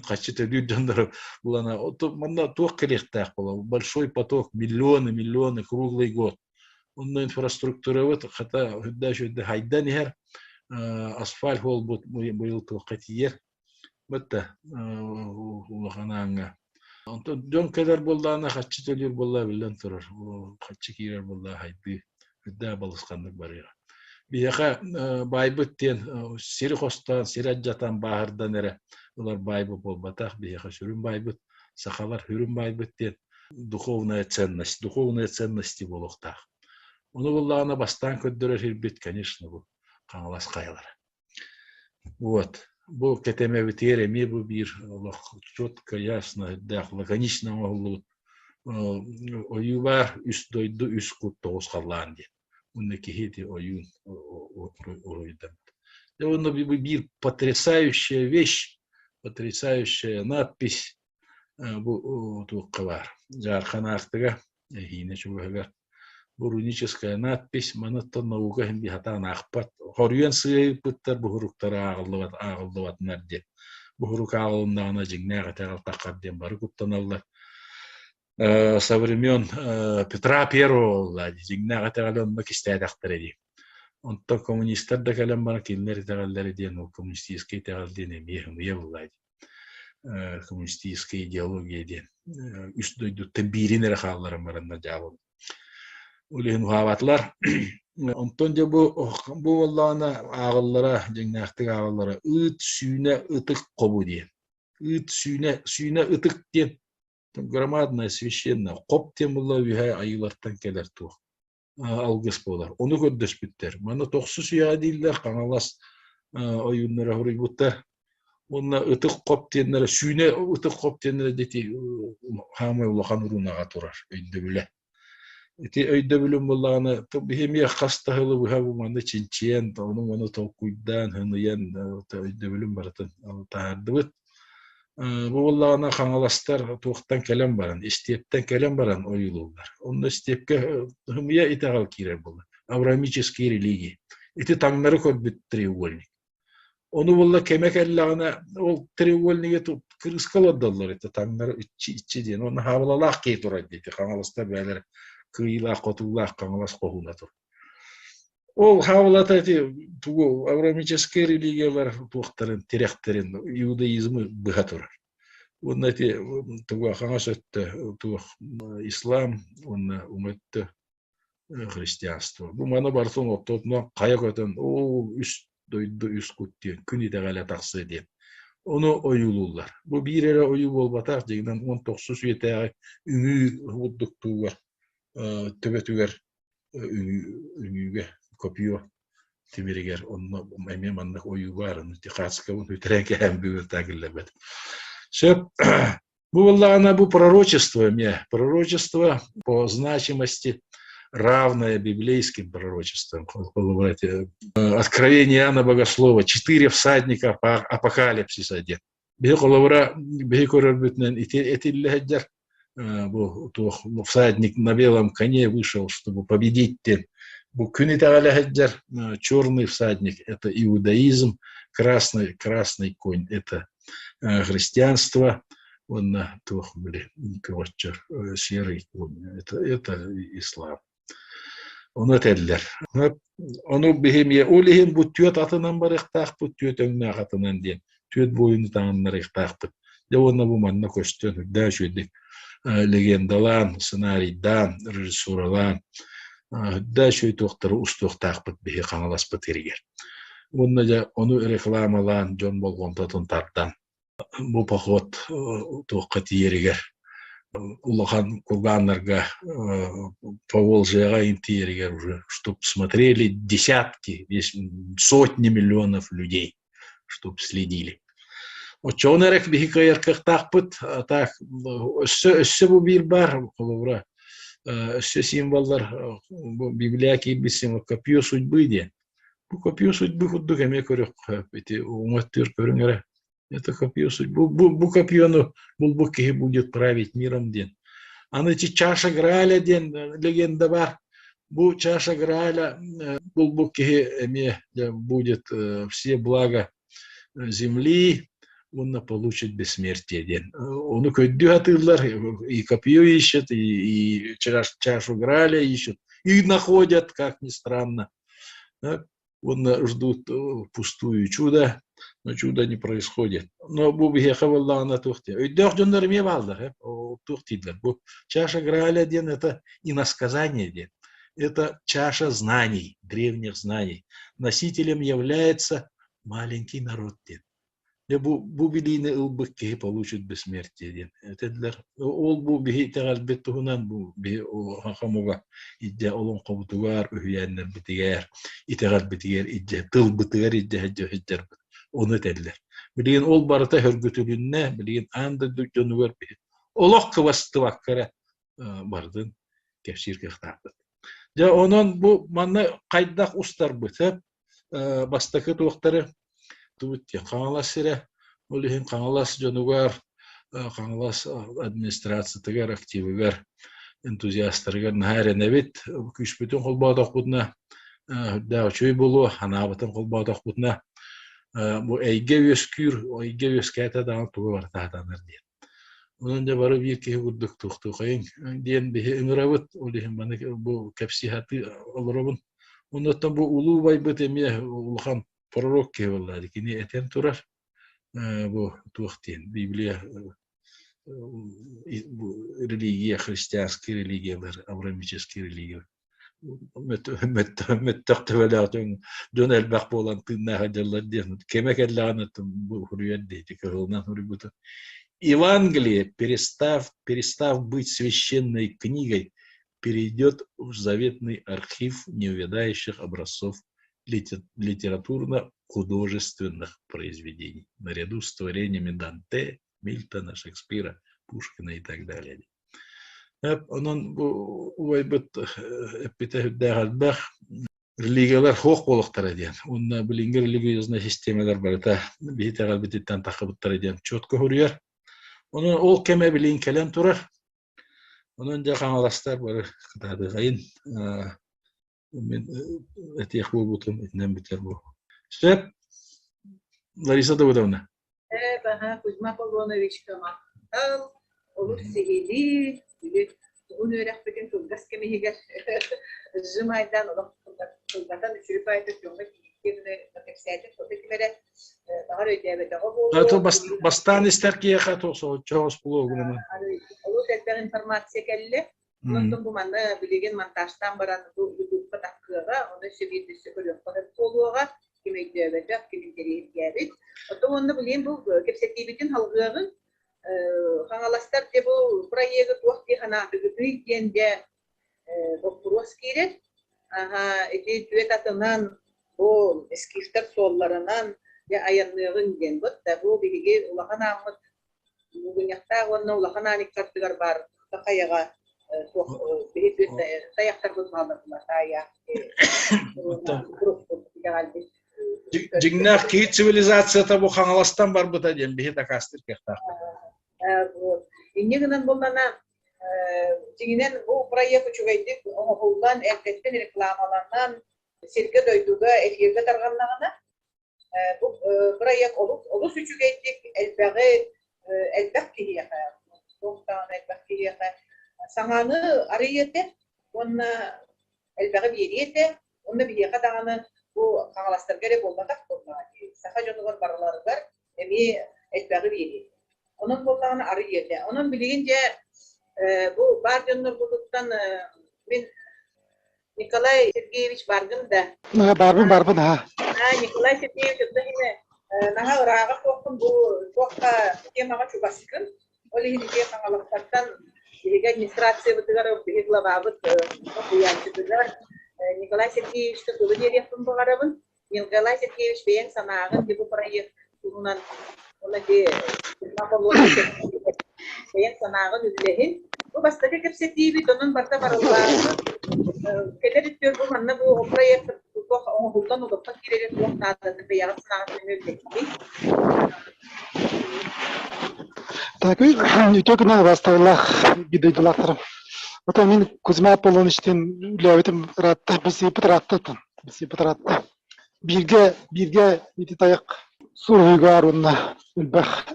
хаччы төлүүр дьоннору булана манна туох кэлиэхтээх буолар большой поток миллионы миллионы круглый год онно инфраструктурабыт хата үрдэ үрдэ хайдан иһэр асфальт буолбут быйыл туохха тиийэр Бытта улахан ааҥҥа. Онтон дьон кэлэр буоллаҕына хаччы төлүүр буоллаҕа биллэн турар. Хаччы киирэр буоллаҕа хайдыы үрдээх балысханнык барыаҕа. Биһиэхэ баайбыт диэн сири хостоон, сири алдьатан, бааһырдан эрэ ылар баайбыт буолбатах. Биһиэхэ сүрүн баайбыт, сахалар сүрүн баайбыт диэн духовная ценность, духовные ценности буолуохтаах. Ону буоллаҕына бастаан көрдөрөр сирбит, конечно, бу Хаҥалас хайалара. Вот. Бу кэтэмэбитигэр эмиэ бу биир олох четко, ясно, үрдээх лаконично оҥоһуллубут ойуу баар үс дойду үс кут тоҕус халлаан диэн. Уонна киһи ити ойуун уруйдаммыт. Дьэ уонна биир потрясающая вещь, потрясающая надпись бу туохха баар. Дьаархан аартыга эһиинэ чугаһыгар бу руническая надпись маныттан наука иһин биһатаан аахпат хоруйан сыыйыппыттар буһуруктара ааҕыллыбат ааҕыллыбатынар диэн. Бу сурук ааҕылыннаҕына дьиҥнээх итэҕэл таххар диэн бары куттаналлар. Со времен Петра Первого дьиҥнээх итэҕэли онно кистээтэхтэрэ дии. Онтон коммунистар да кэлэн баран кинилэр итэҕэллэрэ диэн ол коммунистическай итэҕэл диэн эмиэ ымыйа буолла дии. Коммунистическая идеология диэн үс дойдуттан биирин эрэ хаалларан бараннар дьаабылар. Ол иһин уһаабатылар. Онтон дьэ бу бу буоллаҕына ааҕыллара, дьиҥнээхтик ааҕыллара ыыт сүүнэ ытык хобу диэн. Ыыт сүүнэ сүүнэ ытык диэн громадное священное хоп диэн буолла үөһэ айыылартан кэлэр туох алгыс буолар. Ону көрдөспүттэр. Маны тохсус үйэҕэ дииллэр Хаҥалас ойууннара суруйбуттар. Уонна ытык хоп диэннэрэ сүүнэ ытык хоп диэннэрэ дити хаамай улахан уруунаҕа турар өйдөбүлэ. Ити өйдөбүлүм буоллаҕына биһи эмиэ хас да сылы быһа бу маны чинчийэн, ону-маны толкуйдаан, хыныйан өйдөбүлүн барытын таһаардыбыт. Бу буоллаҕына хаҥаластар туохтан кэлэн баран, истиэптэн кэлэн баран ойуулууллар. Онно истиэпкэ ымыйа итэҕэл киирэр буолла. Авраамические религии. Ити таҥнары көрбүт треугольник. Ону буолла кэмэ кэллэҕинэ ол треугольнигы кырыска олордоллор этэ таҥнары иччи иччи диэн. Онно хаабылалаах киһи турар диэти хаҥаластар бэйэлэрэ кыайыылаах хотуулаах хаҥалас хоһууна тур. Ол хаабылата ити тугу авраамическай религиялар туохтарын тирэхтэрин иудаизмы быһа турар. Уонна ити тугу хаҥас өттө туох ислам уонна уҥа өттө христианство. Бу маны барытын оттотунан хайа көтөн, оо, үс дойду үс кут диэн, күн итэҕэлэ тахсыа диэн. Ону ойуулууллар. Бу биир эрэ ойуу буолбатах, дьиҥинэн 19 үйэтээҕи үҥүү курдук туугар төбөтүгэр үҥүүгэ копье тимиригэр онно эмиэ маннык ойуу баар, ону Тихацкабын үтэрэн кэһэн бүгүн таакиллэрбэт. Сөп. Бу буоллаҕына бу пророчество эмиэ. Пророчество по значимости равное библейским пророчествам. Откровение Иоанна Богослова, четыре всадника апокалипсиса диэн. Биһи холобура, биһи көрөрбүтүнэн ити этиллэ сылдьар бу туох всадник на белом коне вышел, чтобы победить диэн. Бу күн итэҕэлэ сылдьар черный всадник – это иудаизм, красный, красный конь – это христианство уонна туох били көҕөччөр серый это, это ислам. Ону этэллэр. Ону биһи ол иһин бу түөт атынан барыахтаахпыт, түөт өҥнөөх атынан диэн түөт буойуну таҥыннарыахтаахпыт. Дьэ уонна бу манна көстөн үрдээ үчүгэйдик легендалаан, сценарийдаан, режиссуралаан үрдээ үчүгэй туохтары устуохтаахпыт биһи Хаҥаласпыт сиригэр. Уонна дьэ ону рекламалаан дьон болҕомтотун тардан бу поход туохха тиийэригэр улахан кургааннарга Поволжьеҕа тиийэригэр уже чтоб смотрели десятки, сотни миллионов людей, чтоб следили. Оччоҕуна эрэ биһи кыайар кыахтаахпыт. А так өссө өссө бу биир баар холобура өссө символлар бу Библия киирбит символ копье судьбы диэн. Бу копье судьбы курдук эмиэ көрүөххэ ити уҥа өттүгэр көрүҥ эрэ. Это копье судьбы. Бу, бу копьену булбут киһи будет править миром диэн. Аны ити чаша Грааля диэн легенда бар. Бу чаша Грааля булбут киһи эмиэ будет все блага земли уонна получит бессмертие диэн. Ону көрдүү сатыыллар, и копье ищет, и, и чашу Грааля ищут, и находят, как ни странно. Уонна ждут пустую чудо, но чудо не происходит. Но бу биһиэхэ буоллаҕына туох диэн. Өйдөөх дьоннор эмиэ бааллар, туох дииллэр. Бу чаша Грааля диэн это иносказание диэн. Это чаша знаний, древних знаний. Носителем является маленький народ диэн. Дьэ бу бу билиини ылбыт киһи получит бессмертие диэн этэллэр. Ол бу биһи итэҕэлбит туһунан бу биһи хомуга иддьэ олоҥхобутугар, үһүйээннэрбитигэр, итэҕэлбитигэр иддьэ, тылбытыгар иддьэ сылдьарбыт. Ону этэллэр. Билигин ол барыта сөргүтүлүннэ, билигин аан дойду дьонугар биһи олох кыбастыбакка эрэ барытын кэпсиир кыахтаахпыт. Дьэ онон бу манна хайдах устарбыт бастакы туохтары тубут диэн Хаҥалас сирэ ол иһин Хаҥалас дьонугар Хаҥалас администрациятыгар активыгар энтузиастарыгар наһаа эрэнэбит күүспүтүн холбоотохпутуна үрдээх үчүгэй буолуо санаабытын холбоотохпутуна. Бу эйгэ үөскүүр, эйгэ үөскээтэ даҕаны тугу барыта сатанар диэн. Онон дьэ бары биир киһи курдук туохтуохайыҥ диэн биһи ыҥырабыт, ол иһин маны бу кэпсии сатыы олоробун. Оннуттан бу улуу убайбыт эмиэ улахан пророк киһи буолла кини этэн турар бу туох диэн Библия бу религия христианскай религиялар авраамическай религия мөттөх төбөлөөх дьон дьон элбэх буолан тыыннаах дьаллар диэн кэмэ кэллэҕинэ бу суруйар диэти кыһылынан суруйбута Евангелие, перестав быть священной книгой, перейдет в заветный архив неувядающих образцов литературно-художественных произведений наряду с творениями Данте, Мильтона, Шекспира, Пушкина и так далее. Онон бу убайбыт эппитэ сүрдээх элбэх религиялар суох буолуохтара диэн. Уонна билиҥҥи религиозная системалар барыта биһи итэҕэлбититтэн таххыбыттара диэн четко суруйар. Онон ол кэмэ билигин кэлэн турар. Онон дьэ хаҥаластар бары кытаатыҕайын мин этиэх буолбутум итинэн бүтэр бу. Сөп, Лариса Давыдовна. Баха Кузьма Аполлоновичка махтал, олус сиһилии, били тугун үөрэхпитин кылгас кэм иһигэр сжимайдаан олох кылгатан үчүгэй баайдык дьоҥҥо тиийиэхтиэ гына кэпсээтим, сото ким эрэ баҕар өйдөөбөтөҕө буолуо. Бастаан истэр киһиэхэ соһуччу буолуо гынан. Олус элбэх информация кэллэ. Онтон бу манна билигин монтажтаан баран бу ютубка таххыаҕа, ону өссө биирдэ өссө көрүөххэ сөп буолуоҕа. Ким өйдөөбөтөх, ким интэриэһиргээбит. Оттон уонна билигин бу кэпсэтиибитин салҕыаҕыҥ. Хаҥаластар дьэ бу проегы туох дии санаатыгытый диэн дьэ боппуруос киирэр. Аһа, ити түөт атынан бу скифтэр суолларынан дьэ айанныаҕыҥ диэн. Вот да бу биһиги улахан ааммыт Мугуньахтаах уонна Улахан Ааниккардыгар баар хайаҕа туох биһи тайахтарбыт бааллар таайаах Дьиҥнээх киһи цивилизацията бу Хаҥаластан барбыта диэн биһи дакаастыыр кыахтаахпыт. Инньэ гынан буоллана дьиҥинэн бу проект үчүгэйдик оҥоһуллан, эрдэттэн рекламаланан, сиргэ-дойдуга эфиргэ тарҕаннаҕына Бу бырайыак олус олус үчүгэйдик элбэҕи элбэх киһиэхэ, туох даҕаны элбэх киһиэхэ саҥаны арыйыа этэ уонна элбэҕи биэриэ этэ. Уонна биһиэхэ даҕаны бу хаҥаластарга эрэ буолбатах буоллаҕа дии, саха дьонугар барыларыгар эмиэ элбэҕи биэриэ этэ. Онон буоллаҕына арыйыа этэ. Онон билигин дьэ бу баар дьоннорбутуттан мин Николай Сергеевич баргын да? Барбын, барбын, аха. Николай Сергеевич, онно иһинэ наһаа ырааҕа суохпун бу туохха темаҕа чугаскын. Ол иһин ити Хаҥаластартан биһиги администрациябытыгар биһиги главабыт уһуйааччытыгар Николай Сергеевичка тылы биэриэхпин баҕарабын. Николай Сергеевич бэйэҥ санааҕын бу проект туһунан уонна ити бэйэҥ санааҕын үллэһин. Бу бастакы кэпсэтиибит, онон барыта барыллаабыт. Кэлэр өттүгэр бу манна бу проект туох оҥоһуллан олоххо киирэрэ туох наадатын бэйэҕит санааҕытын эмиэ үллэстиҥ. Так, үтүө күнү убаастабыллаах биир дойдулаахтарым. Оттон мин Кузьма Аполлоновичтыын үлээбитим ыраатта, билсибиппит ыраатта оттон. Билсибиппит ыраатта. Бииргэ, бииргэ ити тайах суруйугар уонна элбэх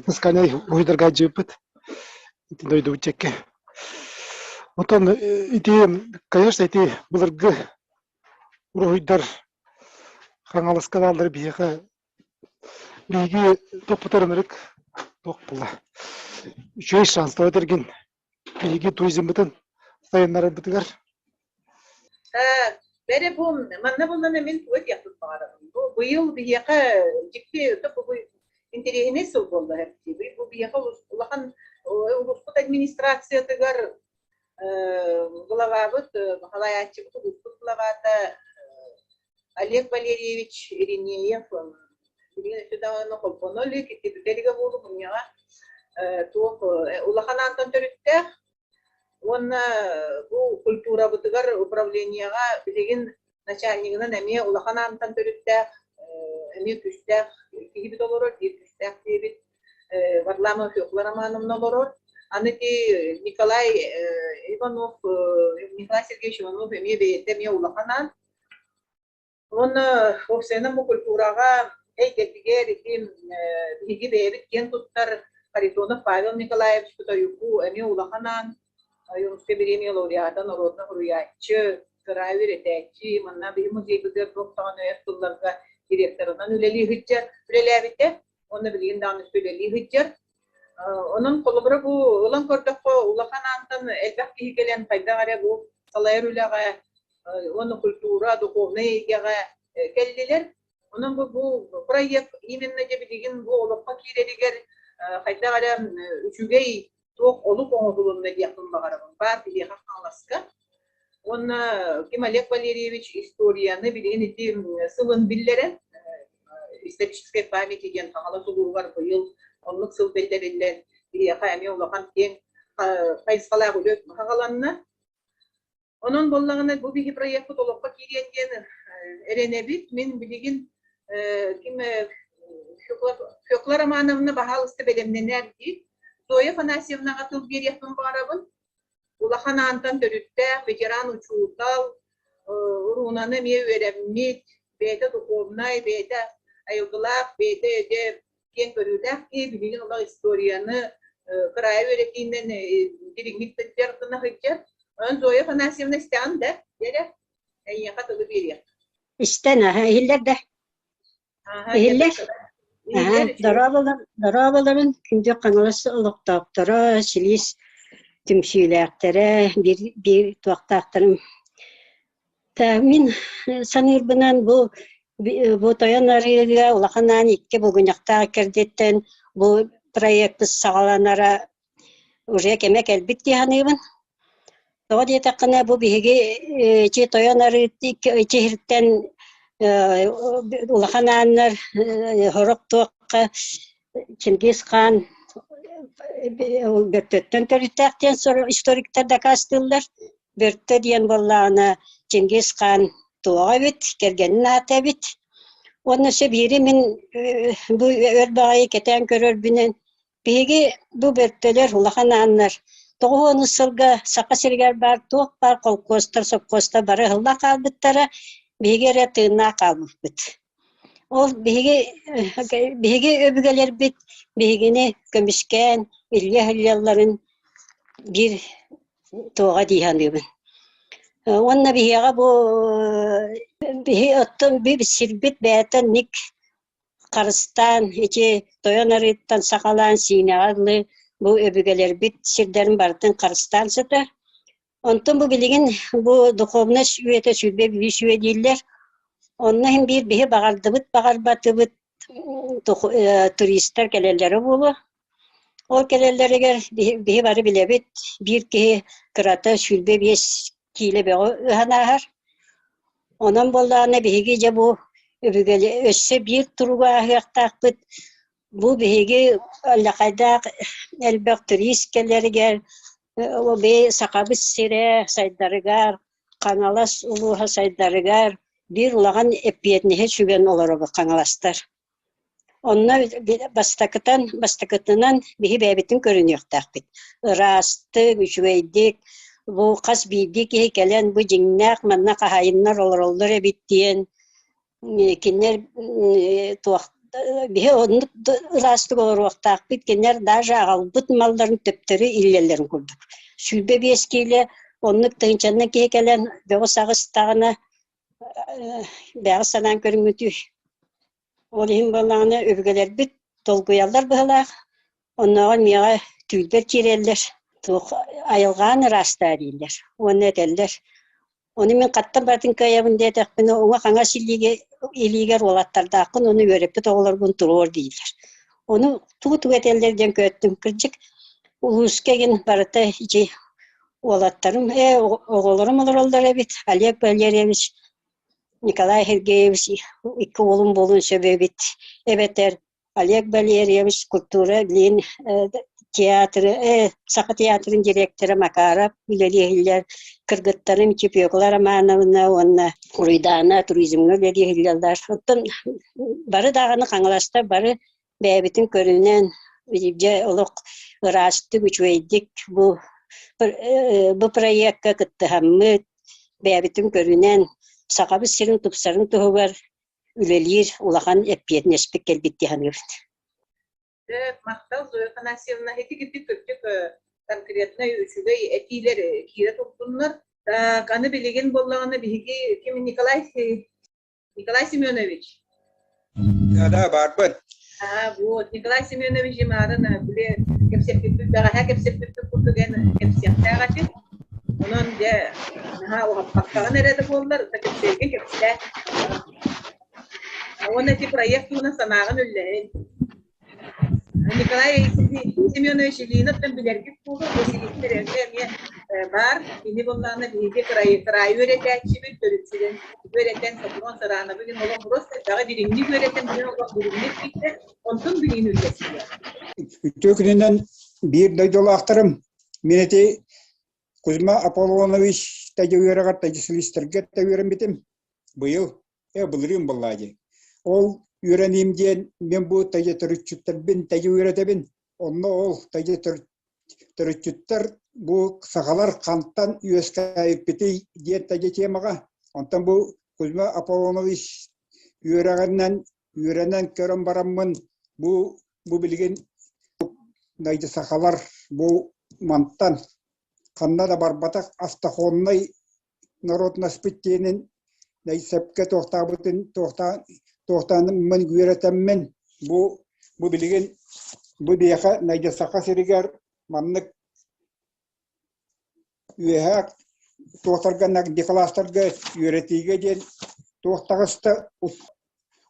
наскальнай уруһуйдарга дьыыппыт. Ити дойдубут чэккэ. Оттон ити, конечно, ити былыргы уруһуйдар Хаҥаласка бааллар биһиэхэ биһиги топпутар ынырык туох буолла. Үчүгэй шанстаах эргин биһиги туризммытын сайыннарарбытыгар Бэрэ бу манна буллана мин тугу этиэхпин баҕарабын. Бу быйыл биһиэхэ дьикти бу интэриэһинэй сыл буолла бу биһиэхэ улахан улууспут администрациятыгар главабыт халайааччыбыт улууспут главата Олег Валерьевич Иринеев билигин өссө даҕаны холбоно илик ити бүтэ илигэ буолуо мунньаҕа туох улахан аантан төрүттээх уонна бу культурабытыгар управлениеҕа билигин начальнигынан эмиэ улахан аантан төрүттээх эмиэ күүстээх киһибит олорор биир күүстээх диэбит Варламова Фекла Романовна олорор. Аны ити Николай Иванов, Николай Сергеевич Иванов эмиэ бэйэтэ эмиэ улахан аан. Уонна уопсайынан бу культураҕа эйгэтигэр ити биһиги бэйэбит киэн туттар Харитонов Павел Николаевич Тойуку эмиэ улахан аан Ойуунускай бириэмийэ лауреата, норуодунай суруйааччы, кыраайы үөрэтээччи, манна биһи музейбытыгар туох даҕаны өр сылларга директорынан үлэлии сылдьар, үлэлээбитэ уонна билигин даҕаны үлэлии сылдьар. Онон холобура бу ылан көрдөххө улахан аантан элбэх киһи кэлэн хайдах эрэ бу салайар үлэҕэ уонна культура, духовнай эйгэҕэ кэллилэр. Онон бу, бу проект именно дьэ билигин бу олоххо киирэригэр хайдах эрэ үчүгэй туох олук оҥоһулунна диэхпин баҕарабын. Баар биһиэхэ Хаҥаласка. Уонна ким Олег Валерьевич историяны билигин ити сылын биллэрэн исторической памяти диэн Хаҥалас улууһугар быйыл оннук сыл биллэриллэн биһиэхэ эмиэ улахан киэҥ хайысхалаах үлэ саҕаланна. Онон буоллаҕына бу биһи проекпыт олоххо киириэн диэн эрэнэбит. Мин билигин ким Фекла Романовна баһаалыста бэлэмнэнэр дии. Зоя Афанасьевнаҕа тыл биэриэхпин баҕарабын. Улахан аантан төрүттээх ветеран учуутал, уруунаны эмиэ үөрэммит, бэйэтэ духовнай, бэйэтэ айылгылаах, бэйэтэ дьэ киэҥ көрүүлээх киһи билигин олох историяны кыраайы үөрэтиинэн дириҥник дьарыктана сылдьар. Онон Зоя Афанасьевна истэҕин да? Дьэрэ, эйиэхэ тылы биэриэх. Истэн, аха, иһиллэр да? Иһиллэр? Аха, дорооболорун, күндү Хаҥалас олохтоохторо, силис түмсүүлээхтэрэ, биир, биир туохтаахтарым Мин саныырбынан бу бу Тойон арыыга улахан аан икки булгунньахтаах кэрдиттэн бу проекпыт саҕаланара уже кэмэ кэлбит дии саныыбын. Тоҕо диэтэххинэ бу биһиги ити Тойон арыы ити сиртэн улахан ааннар сорох туохха Чингис хаан Бөртөттөн төрүттээх диэн историктар дакаастыыллар. Бөртө диэн буоллаҕына Чингис хаан туоҕа эбит, кэргэнин аата эбит. Уонна өссө биири мин бу өр баҕайы кэтээн көрөрбүнэн биһиги бу бөртөлөр улахан ааннар 90 сылга Саха сиригэр баар туох баар холкуостар, сопхуостар бары ыһыллан хаалбыттара, биһиги эрэ тыыннаах хаалбыппыт. Ол биһиги биһиги өбүгэлэрбит биһигини көмүскээн илдьэ сылдьалларын биир туоҕа дии саныыбын. Уонна биһиэхэ бу биһи оттон сирбит бэйэтэ ник харыстаан ити Тойон Арыыттан саҕалаан Сиинэҕэ дылы бу өбүгэлэрбит сирдэрин барытын харыстаан сытар. Онтон бу билигин бу духовность үйэтэ 23 үйэ дииллэр. Онно иһин биир биһи баҕардыбыт баҕарбатыбыт туристар кэлэллэрэ буолуо. Ол кэлэллэригэр биһи бары билэбит, биир киһи кырата 25 киилэ бөҕү ыһан ааһар. Онон буоллаҕына биһиги дьэ бу өбүгэли өссө биир туругу ааһыахтаахпыт. Бу биһиги аллахайдаах элбэх турист кэлэригэр Сахабыт сирэ сайдарыгар, Хаҥалас улууһа сайдарыгар биир улахан эппиэтинэһи сүгэн олоробут хаҥаластар. Онно бастакытан бастакытынан биһи бэйэбитин көрүнүөхтээхпит. Ыраастык, үчүгэйдик бу хас биирдии киһи кэлэн бу дьиҥнээх манна хаһаайыннар олороллор эбит диэн кинилэр туох биһи оннук ыраастык олоруохтаахпыт кинилэр даже аҕалбыт малларын төптөрү иллэллэрин курдук. 25 киилэ оннук тыһыынчаннан киһи кэлэн бөҕү саҕыстаҕына бэҕэ санаан көрүҥҥүтүй Ол иһин буоллаҕына өбүгэлэрбит долгуйаллар быһыылаах, оннооҕор миэхэ түүлбэр киирэллэр, туох айылҕаан ыраастаа дииллэр уонна этэллэр. Ону мин хаттан барытын кыайабын диэтэхпинэ, уҥа-хаҥас илиигэ илиигэр уолаттардааххын уонна үөрэппит оҕолоргун туруор дииллэр. Ону тугу-тугу этэллэр диэн көрдүм. Кырдьык, улууска игин барыта ити уолаттарым, ээ оҕолорум олороллор эбит. Олег Валерьевич Николай Сергеевич икки уолум буолуон сөп эбит эбэтэр Олег Валерьевич культура билигин театры Саха театрын директора Макаров үлэлиэһиллэр кыргыттарым Чепекла Романовна уонна Уруйдаана туризмҥа үлэлиэһиллэллэр оттон бары даҕаны Хаҥаластар бары бэйэбитин көрүнэн дьэ олох ыраастык үчүгэйдик бу бу проекка кыттыһаммыт бэйэбитин көрүнэн Сахабыт сирин тупсарын туһугар. үлэлиир улахан эппиэтинэспит кэлбит дии саныыбыт. Махтал, Зоя Афанасьевна, ити кирдик кырдьык конкретнай үчүгэй этиилэр киирэ турдуннар. Так, аны билигин буоллаҕына биһиги ким Николай Николай Семенович. Да, да, баарбын. Аа, вот, Николай Семенович Имарын били кэпсэппиппит, бэҕэһээ кэпсэппиппит курдук эн кэпсиэхтээх этин. Онон дьэ, наһаа уһаппаккаҕын эрэ да буоллар, кэпсиэргэ кэпсээ. Уонна ити проект туһунан санааҕын үллэһин. Николай Семенович Ильиновтан билэргит буолуо, Василий эмиэ баар. Кини буоллаҕына биһиги кыраайы үөрэтээччибит, төрүччүлэн үөрэтэн, Сопрун Саранабы диэн олох просто элбэҕи дириҥник үөрэтэн, билин олох дириҥник киирдэ, онтун билигин үллэстиэ. Үтүө күнүнэн биир дойдулаахтарым, мин ити Кузьма Аполлонович тайдьа үөрэҕэр тайдьа та үөрэммитим. Быйыл былырыын буоллаа дии. Ол үөрэниим диэн мин бу тайдьа төрүччүттэрбин тайдьа үөрэтэбин. Онно ол тайдьа төрүччүттэр бу сахалар хантан үөскээбиппитий диэн тайдьа темаҕа. Онтон бу Кузьма Аполлонович үөрэҕинэн үөрэнэн көрөн бараммын бу бу билигин найдьа сахалар бу мантан ханна да барбатах автохоннай народнаспыт диэнин сөпкө туохтаабытын туохтааныммын үөрэтэммин бу бу билигин бу биһиэхэ найдьа Саха сиригэр маннык үөһээ туохтарга Николаевтарга үөрэтиигэ диэн туох таҕыста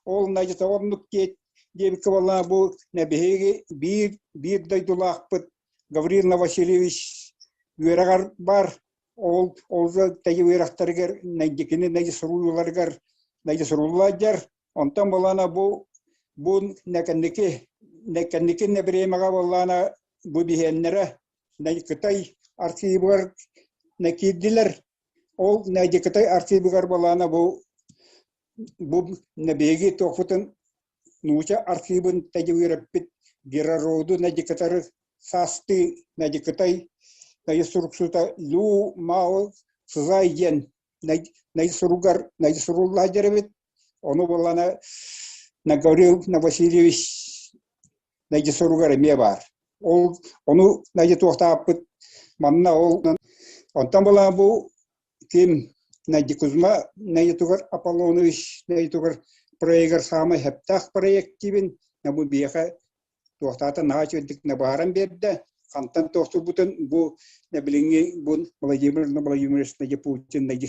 ол найдьа оннук диэбиккэ буоллаҕына бу биһиги биир биир дойдулаахпыт Гаврил Васильевич үөрэҕэр бар ол ол тэйи үөрэхтэригэр нэйдикини нэйди суруйууларыгар нэйди суруллаадьар онтон буоллаана бу бу нэкэнники нэкэнники нэбириэмэҕэ буоллаана бу биһиэннэрэ Кытай архивыгар киирдилэр ол нэйди Кытай архивыгар буоллаана бу бу биһиги туохпутун нууча архивын тэйи үөрэппит Герароду Надикатары саастыы Надикатай Найы суруксута Лю Мао Сызай диэн Най суругар Най суруллаа дьэрэбит. Ону буоллана Гаврил Васильевич Найдьа суругар эмиэ баар. Ол ону Найдьа туохтааппыт манна ол онтон буолан бу Ким Найди Кузьма Найдетугар Аполлонович Найдетугар проегар саамай хэптаах проективин бу биэхэ туохтаата наһаа үчүгэйдик быһааран биэрдэ. Хантан туохтурбутун бу билиҥҥи бу Владимир Владимирович Найди Путин Найди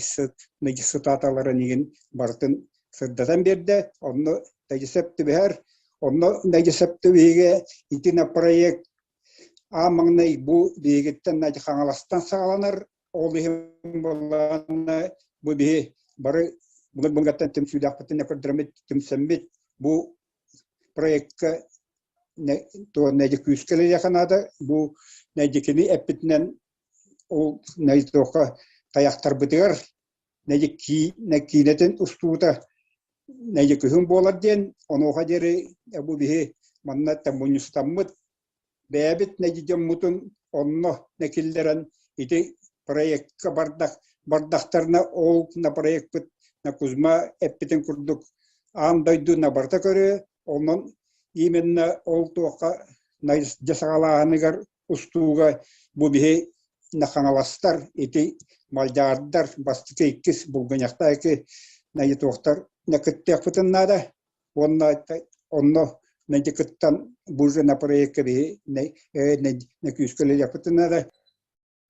цитаталарын игин барытын сырдатан биэрдэ. Онно Найди сөп түбэһэр. Онно Найди сөп түбэһигэ итина проект аан маҥнай бу биһигиттэн Найди Хаҥаластан саҕаланар Ол иһин буоллаҕына бу биһи бары былыр-былыргаттан түмсүүлээхпитин көрдөрөммүт, түмсэммит бу проектка нэдьи күүскэ үлэлиэххэ наада. Бу нэдьикини эппитинэн ол нэдьи тайахтарбытыгар нэдьи киинэтин устуута нэдьи күһүн буолар диэн онуоха диэри бу биһи манна мунньустаммыт Бэйэбит нэдьи-дьоммутун онно киллэрэн ити проектка бардах бардахтарына ол на проекпыт на Кузьма эппитин курдук аан дойду на барыта көрүө онон именно ол туохха дьэ саҕалааһыныгар устууга бу биһи на хаҥаластар ити малдьаардар бастакы иккис булгуньахтаайки туохтар на кыттыахпытын наада уонна онно нэдьи кыттан бу на проекка биһи күүскэ үлэлиэхпитин наада.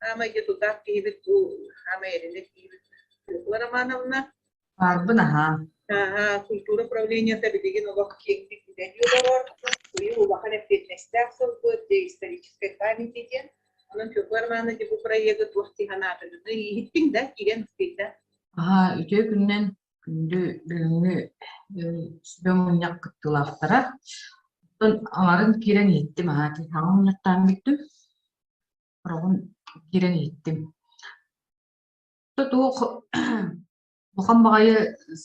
Хаамай тутаах киһибит бу хаамай эрэнэр киһибит Фёкла Романовна. Баарбын аһаа. Аһаа, культура управлениета билигин олох киэҥник үлэлии олорор. Быйыл улахан эппиэтинэстээх сылбыт, исторической памяти диэн. Онон Фёкла Романовна бу проегы туох дии санаатыгыный? Иһиттиҥ да, киирэн устуйда. Аһаа, үтүө күнүнэн күндү бүгүҥҥү сүбэ мунньах кыттыылаахтара. Оттон аҥарын киирэн иһиттим аһаа саҥа мунньахтаан бүттүм. Ороҕун киирэн иһиттим. Туох улахан баҕайы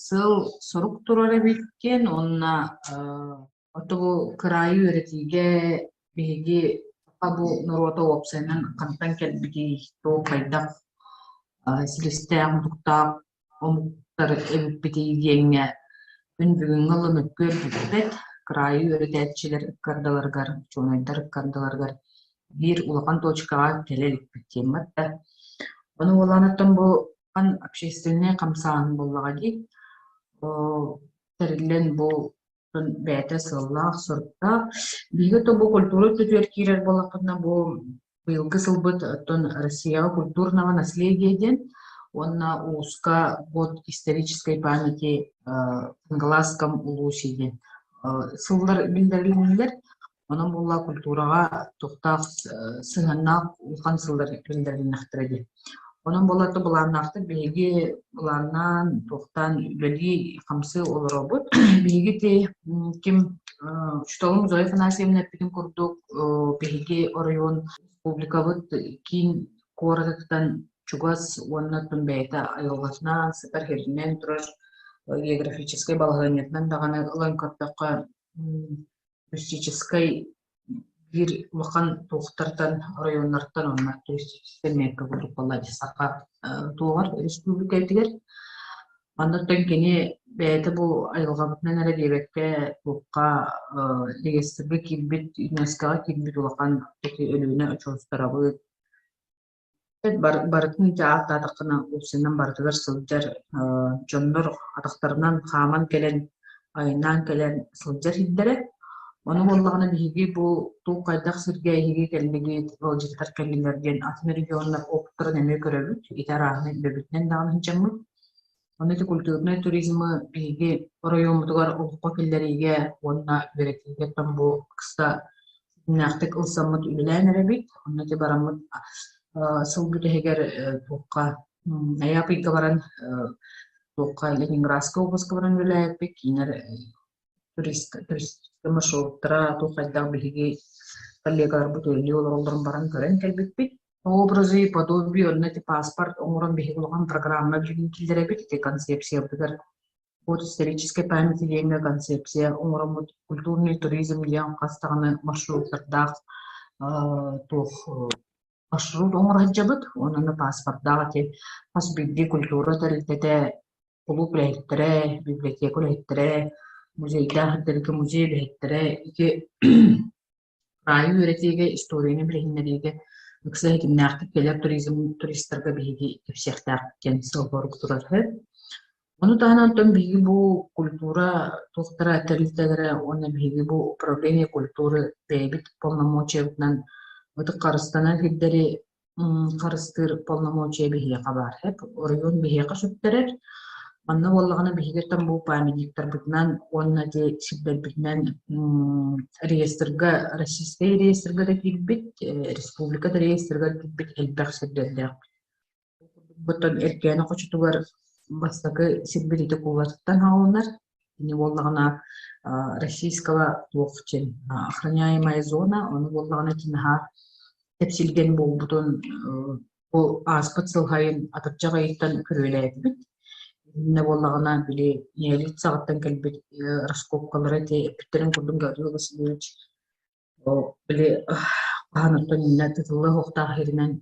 сыал-сорук турар эбит диэн уонна Оттон кыраайы үөрэтиигэ биһиги саха бу норуота уопсайынан хантан кэлбитий, туох хайдах силистээх-мутуктаах омуктар эбиппитий диэҥҥэ. Күн бүгүҥҥү ыла мөккүөр бүппэт, кыраайы үөрэтээччилэр ыккардыларыгар, учуонайдар ыккардыларыгар биир улахан точкаҕа кэлэ иликпит диэммэт да. Ону уолаанаттан бу общественнай хамсааһын буоллаҕа дии. Тэриллэн бу бэйэтэ сыаллаах-соруктаах. Биһиги то бу культура өттүтүгэр киирэр буоллахпытына, бу быйылгы сылбыт оттон Россияҕа культурного наследия диэн уонна улууска год исторической памяти Англасском улуусе диэн сыллар биллэрилиннилэр. Онон буолла культураҕа туохтаах сыһыаннаах улахан сыллар биллэрилиннэхтэрэ дии. Онон буолла былааннаахтык биһиги былааннаан, туохтаан үлэлии, хамсыы олоробут. Биһиги ти ким учууталым Зоя Афанасьевна эппитин курдук, биһиги оройуон республикабыт киин куоратыттан чугас уонна оттон бэйэтэ айылҕатынан, сытар сиринэн турар географическай балаһыанньатынан даҕаны ылан көрдөххө, туристическай биир улахан туохтартан оройуоннартан уонна туристическай мекка курдук буолла дии саха туоҕар республикатыгар. Манныттан кини бэйэтэ бу айылҕабытынан эрэ диэбэккэ туохха реестргэ киирбит, ЮНЕСКОҕа киирбит улахан Өлүөнэ очуостарабыт Барытын ити ааттаатаххына уопсайынан барытыгар сылдьар дьоннор атахтарынан хааман кэлэн, айаннаан кэлэн сылдьар сирдэрэ. Ону буоллаҕына биһиги бу туох хайдах сиргэ эһиги кэллигит, ыалдьыттар кэллилэр диэн атын регионнар опыттарын эмиэ көрөбүт. Ити арааһынай үлэбитинэн даҕаны сылдьаммыт. Ону ити культурнай туризмы биһиги оройуоммутугар олоххо киллэриигэ уонна үөрэтиигэ оттон бу ыкса ситимнээхтик ылсаммыт үлэлээн эрэбит. Онно ити бараммыт сыл бүтэһигэр туохха айаап ыйга баран туохха Ленинградскай областка баран үлэлээбиппит. Кинилэр турист туристическай маршруттара туох хайдах биһиги коллегаларбыт үлэлии олороллорун баран көрөн кэлбиппит. Образы и подобие онно ити паспорт оҥорон биһиги улахан программа билигин киллэрэбит ити концепциябытыгар вот исторической памяти диэҥҥэ концепция оҥороммут культурный туризм диэн хас даҕаны маршруттардаах туох маршрут оҥоро сылдьабыт уонна паспордаах ити хас биирдии культура тэрилтэтэ кулууп үлэһиттэрэ, библиотека үлэһиттэрэ, музейдаах эрдэргэ музей үлэһиттэрэ ити Кыраайы үөрэтиигэ, историяны билиһиннэриигэ ыкса ситимнээхтик кэлэр туризм туристарга биһиги кэпсиэхтээхпит диэн сыал-сорук турар үһү. Ону таһынан оттон биһиги бу культура туохтара тэрилтэлэрэ уонна биһиги бу управление культуры бэйэбит полномочиябытынан ытык харыстанар сирдэри харыстыыр полномочия биһиэхэ баар. Оройуон биһиэхэ сүктэрэр. Манна буоллаҕына биһиги бу памятниктарбытынан уонна ити сирдэрбитинэн реестрга, российскай реестрга да киирбит, республика да реестрыгар киирбит элбэх сирдэрдээхпит. Оттон Эркээни хочотугар бастакы сирбит ити куулатыттан хааланар. Кини буоллаҕына российского туох диэн охраняемая зона, ону буоллаҕына ити наһаа тэпсилгэн буолбутун бу ааспыт сыл сайын атырдьах ыйыттан күрүөлээтибит. Иннэ буоллаҕына били неолит саҕаттан кэлбит раскопкалара ити эппиттэрин курдук Гаврил Васильевич били хаһан оттон иннэ тытыллыах уохтаах сиринэн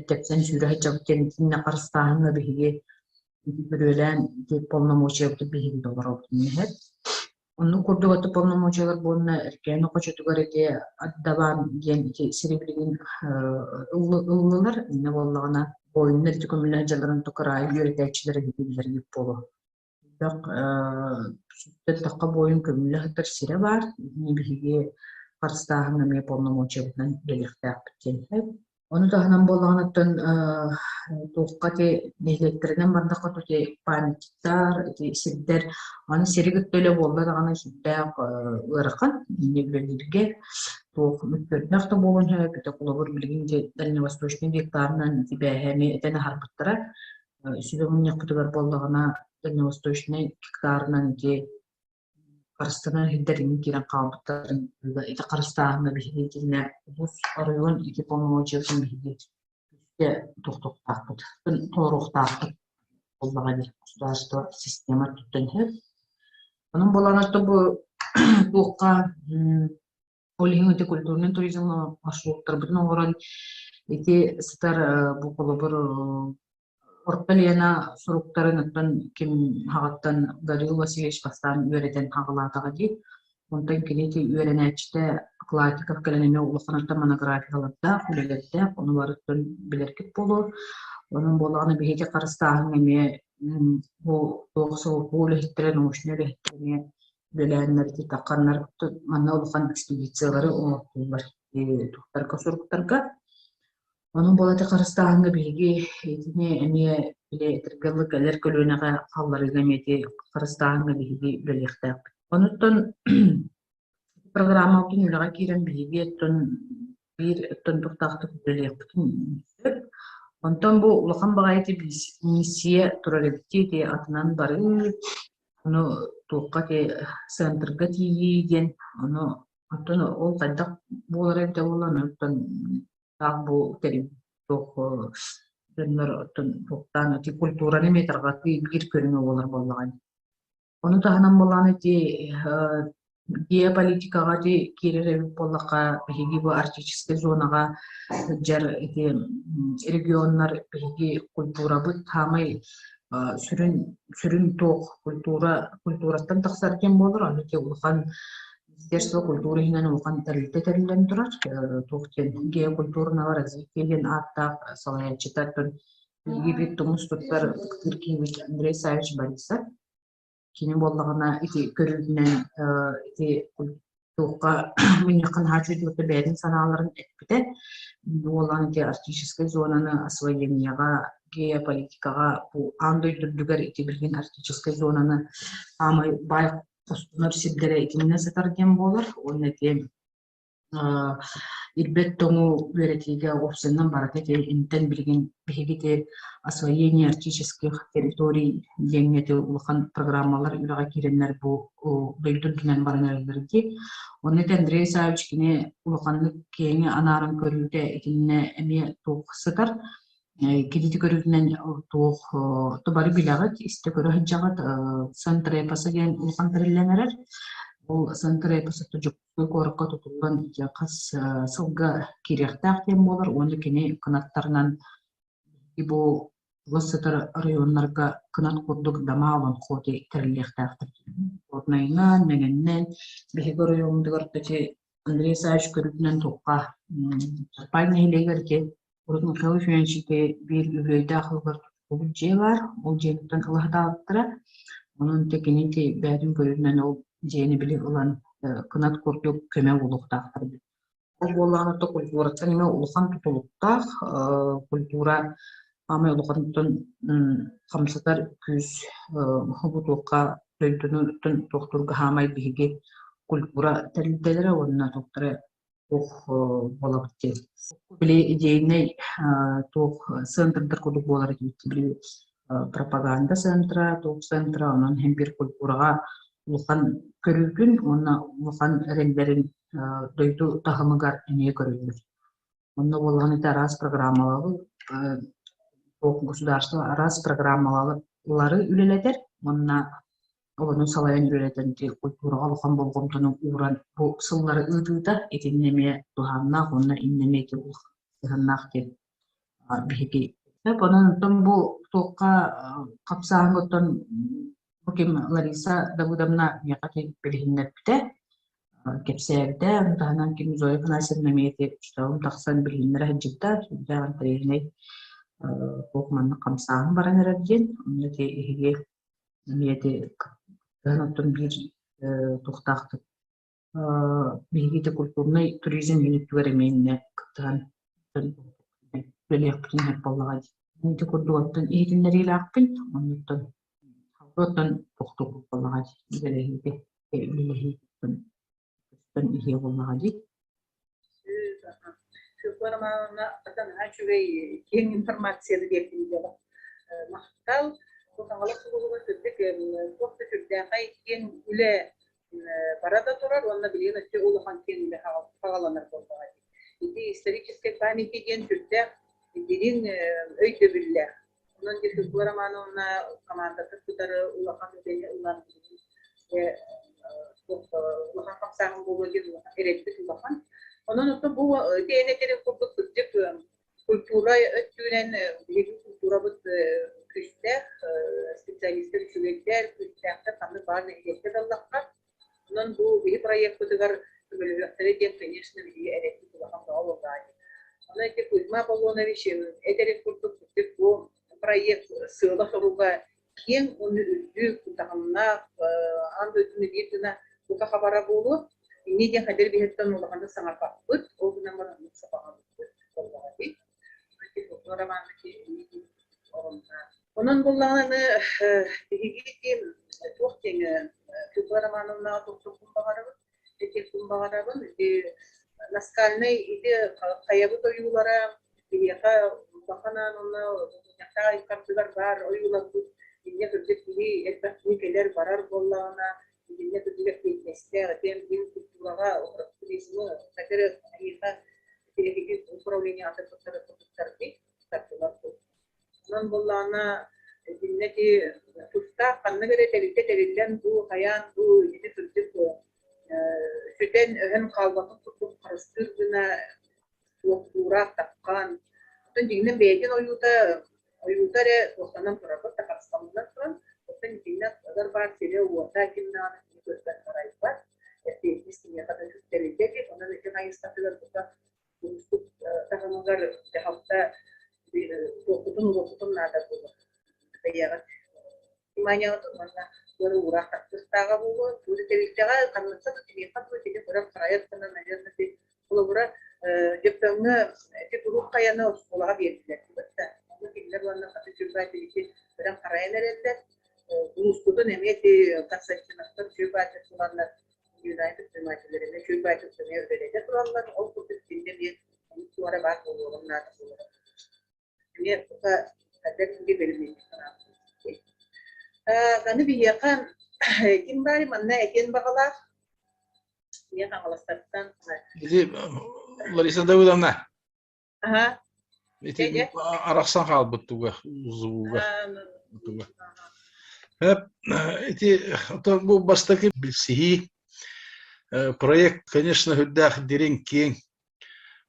тэпсэн сүүрэ сылдьабыт диэн итиннэ харыстааһыҥҥа биһиги күрүөлээн ити полномочиябытын биһиги толоробут иһэр. Оннук курдук аты полномочиялар буолна Эркээни хочотугар ити Ардабаан диэн ити сири билигин ыллылар. Иннэ буоллаҕына буойуннар ити көмүлэ дьаларын тукараайы үөрэтээччилэр эбит биллэргит буолуо. Элбэх сүттэн буойун көмүлэ сытар сирэ баар. Итини биһиги харыстааһын эмиэ полномочиябытынан үлэлиэхтээхпит диэн. Ону таһынан буоллаҕына оттон туохха ити нэһилиэктэринэн бардахха ити памятниктар, ити сирдэр аны сири кытта үлэ буолла даҕаны сүрдээх ыарахан инньэ үлэлииргэ туох мүккүөрдээх да буолуон сөп. Ити холобур билигин дьэ дальневосточный гектарынан ити бээһэ эмиэ этэн аһарбыттара. Сүбэ мунньахпытыгар буоллаҕына дальневосточный гектарынан ити Харыстанар иһирдэр иҥин киирэн хаалбыттарын ити харыстааһыҥҥа биһиги итиннэ улуус оройуон ити полномочиятын биһиги күүскэ тохтуохтаахпыт, толоруохтаахпыт буоллаҕа дии государство система өттүттэн иһэр. Онон буолан бу туохха ол иһин ити культурнай туризм маршруттарбытын оҥорон ити сытар бу холобур. Орто Лена суруктарын оттон ким хаҕыттан Гаврил Васильевич бастаан үөрэтэн хаҕылаатаҕа дии. Онтон кини ити үөрэнээччитэ Клатиков кэлэн эмиэ улахан оттон монографиялардаах, үлэлэрдээх, ону барыттан билэргит буолуо. Онон буоллаҕына биһиги харыстааһын эмиэ бу туох бу үлэһиттэрэ, научнай үлэһиттэрэ эмиэ үлэлээннэр ити тахханнар манна улахан экспедициялары оҥортууллар туохтарга суруктарга. Онон буолати харыстааһыҥҥа биһиги итини эмиэ били этэргэ дылы кэлэр көлүөнэҕэ хаалларыыга эмиэ ити харыстааһыҥҥа биһиги үлэлиэхтээхпит. Онуттан программабытын үлэҕэ киирэн биһиги оттон биир оттон тустаахтык үлэлиэхпитин сөп. Онтон бу улахан баҕайы ити миссия турар эбит дии ити атынан барыы, ону туохха ити центрга тиийии диэн, ону оттон ол хайдах буолара эбитэ буолла, ону оттон таах бу туох дьоннор оттон туохтаан ити культураны эмиэ тарҕатыы биир көрүҥэ буолар буоллаҕай. Ону таһынан буоллаҕына ити геополитикаҕа ити киирэр эбит буоллахха биһиги бу арктическай зонаҕа сылдьар ити регионнар биһиги культурабыт саамай сүрүн сүрүн туох культура культураттан тахсар диэн буолар ону ити улахан Министерство культуры иһинэн улахан тэрилтэ тэриллэн турар. Туох диэн геокультурного развития диэн ааттаах салайааччыта оттон биһиги тумус туттар ытыктыыр киһибит Андрей Савич Борисов. Кини буоллаҕына ити көрүүтүнэн ити туохха мунньахха наһаа үчүгэй бэйэтин санааларын эппитэ. Буолан ити арктическай зонаны освоениеҕа, геополитикаҕа бу аан дойду үрдүгэр ити билигин арктическай зонаны саамай баай хостонор сирдэрэ итиннэ сытар диэн буолар уонна ити ирбэт тоҥу үөрэтиигэ уопсайынан барыта ити интэн билигин биһиги ити освоение арктических территорий диэҥҥэ ити улахан программалар үлэҕэ киирэннэр бу дойду үрдүнэн баран эрэллэр дии. Онно ити Андрей Савич кини улаханнык киэҥи анааран көрүүтэ итиннэ эмиэ туох сытар. Киһити көрүүтүнэн туох бары билэҕит, истэ-көрө сылдьаҕыт Центр эпоса диэн улахан тэриллэн эрэр. Ол Центр эпоса Дьокуускай куоракка тутуллан хас сылга киириэхтээх диэн буолар уонна кини кынаттарынан бу чугас сытар оройуоннарга кынат курдук дома олоҥхоти тэриллиэхтээхтэр. Горнайынан, Мэҥэннэн биһиги оройуоммутугар Андрей Савич көрүүтүнэн туохха Чапай нэһилиэгэр ити Урут Михаил Ефимович ити биир үбүлүөйдээх сылыгар тутуллубут дьиэ баар, ол дьиэттэн ыла сатаабыттара. Онон ити кини ити бэйэтин көрүүтүнэн ол дьиэни били ылан кынат курдук көмө буолуохтаахтар эбит. Ол буоллаҕына то культураттан эмиэ улахан тутулуктаах, культура саамай улахантан хамсатар күүс бу туохха дойдуну туохтуурга саамай биһиги культура тэрилтэлэрэ уонна туохтара туох буолабыт диэн. Били идейнэй туох центрдар курдук буолар этибит. Били пропаганда центра, туох центра, онон иһин биир культураҕа улахан көрүүтүн уонна улахан эрэллэрин дойду таһымыгар эмиэ көрөллөр. Онно буоллаҕына ити араас программалары туох государство араас программалары үлэлэтэр уонна Оҕону салайан үөрэтэн ити культураҕа улахан болҕомтону ууран бу сыллары ыытыыта итиннэ эмиэ туһааннаах уонна иннэ эмиэ ити сыһыаннаах диэн биһиги онон оттон бу туохха хапсааһыҥҥа оттон бу ким Лариса Давыдовна миэхэ билиһиннэрбитэ кэпсээбитэ ону таһынан ким Зоя Афанасьевна эмиэ ити учууталым тахсан билиһиннэрэ сылдьыбыта сүрдээх интэриэһинэй туох маннык хамсааһын баран эрэр диэн онно ити эһиги Эмиэ ити кыһын оттон биир туохтаахтык биһиги ити культурнай туризм үүнүтүгэр эмиэ иннэ кыттыһан үлэлиэхпитин сөп буоллаҕа дии. Ити курдук оттон иһитиннэриилээхпин, оннуттан оттон тохтуур буоллаҕа дии үлэлэһиигэ үлэлэһии иһиэ буоллаҕа дии. Филиппа Романовна наһаа үчүгэй киэҥ информацияны биэрдин диэҕэ. Махтал. Бу Хаҥалас улууһугар сырдык туох да сүрдээхэй киэҥ үлэ бара да турар уонна билигин өссө улахан киэҥ үлэ саҕаланар буоллаҕа дии. Ити историческай памяти диэн сүрдээх дириҥ өйдөбүллээх. Онон Филиппа Романовна командатын кытары улахан үлэни ылан улахан хамсааһын буолуо диэн улахан эрэлбит улахан. Онон оттон бу ити эн этэрин курдук кырдьык Культура өттүнэн биһиги культурабыт күүстээх, специалистар үчүгэйдэр, күүстээхтэр ханнык баар нэһилиэккэ даллахха. Онон бу биһи проекпытыгар көмөлөһүөхтэрэ диэн, конечно, биһиги эрэппит улахан бөҕө буоллаҕа. Онон ити Кузьма Аполлонович этэрин курдук бу проект сыала-соруга киэҥ уонна үрдүк таһымнаах аан дойдуну биир гына бука хабара буолуо. Инньэ диэн хайдах биһиттэн улаханнык саҥарбаппыт, ол гынан баран оннук сабаҕалыырбыт буоллаҕа дии. Онон буоллаҕына биһиги туох диэн Федора Романовнаҕа туохтуохпун баҕарабын, этиэхпин баҕарабын. Ити наскальнай ити хайабыт ойуулара биһиэхэ улахан аан уонна мунньахтаах иккардыгар баар ойууларбыт инньэ кырдьык киһи элбэх киһи кэлэр барар буоллаҕына итиннэ кырдьык эппиэтинэстээх этиэм дьиҥ культураҕа туризмы хотя эһиэхэ эһиги управлениеҕа туттарбыт тардылар Онон буоллаҕына итиннэ ити тустаах ханнык эрэ тэрилтэ тэриллэн дуу, хайаан дуу итини кырдьык сүтэн өһөн хаалбатын курдук харыстыыр гына туохтуураах таххан оттон дьиҥинэн бэйэтин ойуута ойуута эрэ туохтанан турарбыт да харысталынан туран оттон итиннэ ыгар баар сирэ-уота ким даҕаны кини көрбөт харайбат эппиэтинэс киниэхэ да сүктэриллэ илик онон ити хайысхатыгар бука уустук таһымыгар дьаһалта туохпутун уруокпутун наада буолуо бэйэҕит вниманиеҕытын уонна бары уураах тахсыахтааҕа буолуо тугу да тэрилтэҕэ ханнык да кимиэхэ да кини көрөр харайар гына наверное холобура Дьөппөҥҥө ити куруук хайаны оскуолаҕа биэрдилэр да ону кинилэр уонна хаты сүрбаатилити көрөн харайан эрэллэр улууспутун эмиэ ити Константиновтар сүрбаатил буланнар юнай предпринимателлэр эмиэ сүрбаатил эмиэ үлэлэтэ тураллар ол курдук кинилэр эмиэ туора баар буолуоҕун наада буолар Эмиэ бука хайдах киһи бэлэмнэнии Аны биһиэхэ ким баарый манна этиэн баҕалаах? Ийэ Хаҥаластартан. Ити Лариса Давыдовна. Аха. Ити арахсан хаалбыт туга узууга. Туга. Ити бу бастакы билсиһии проект, конечно, үрдээх дириҥ киэҥ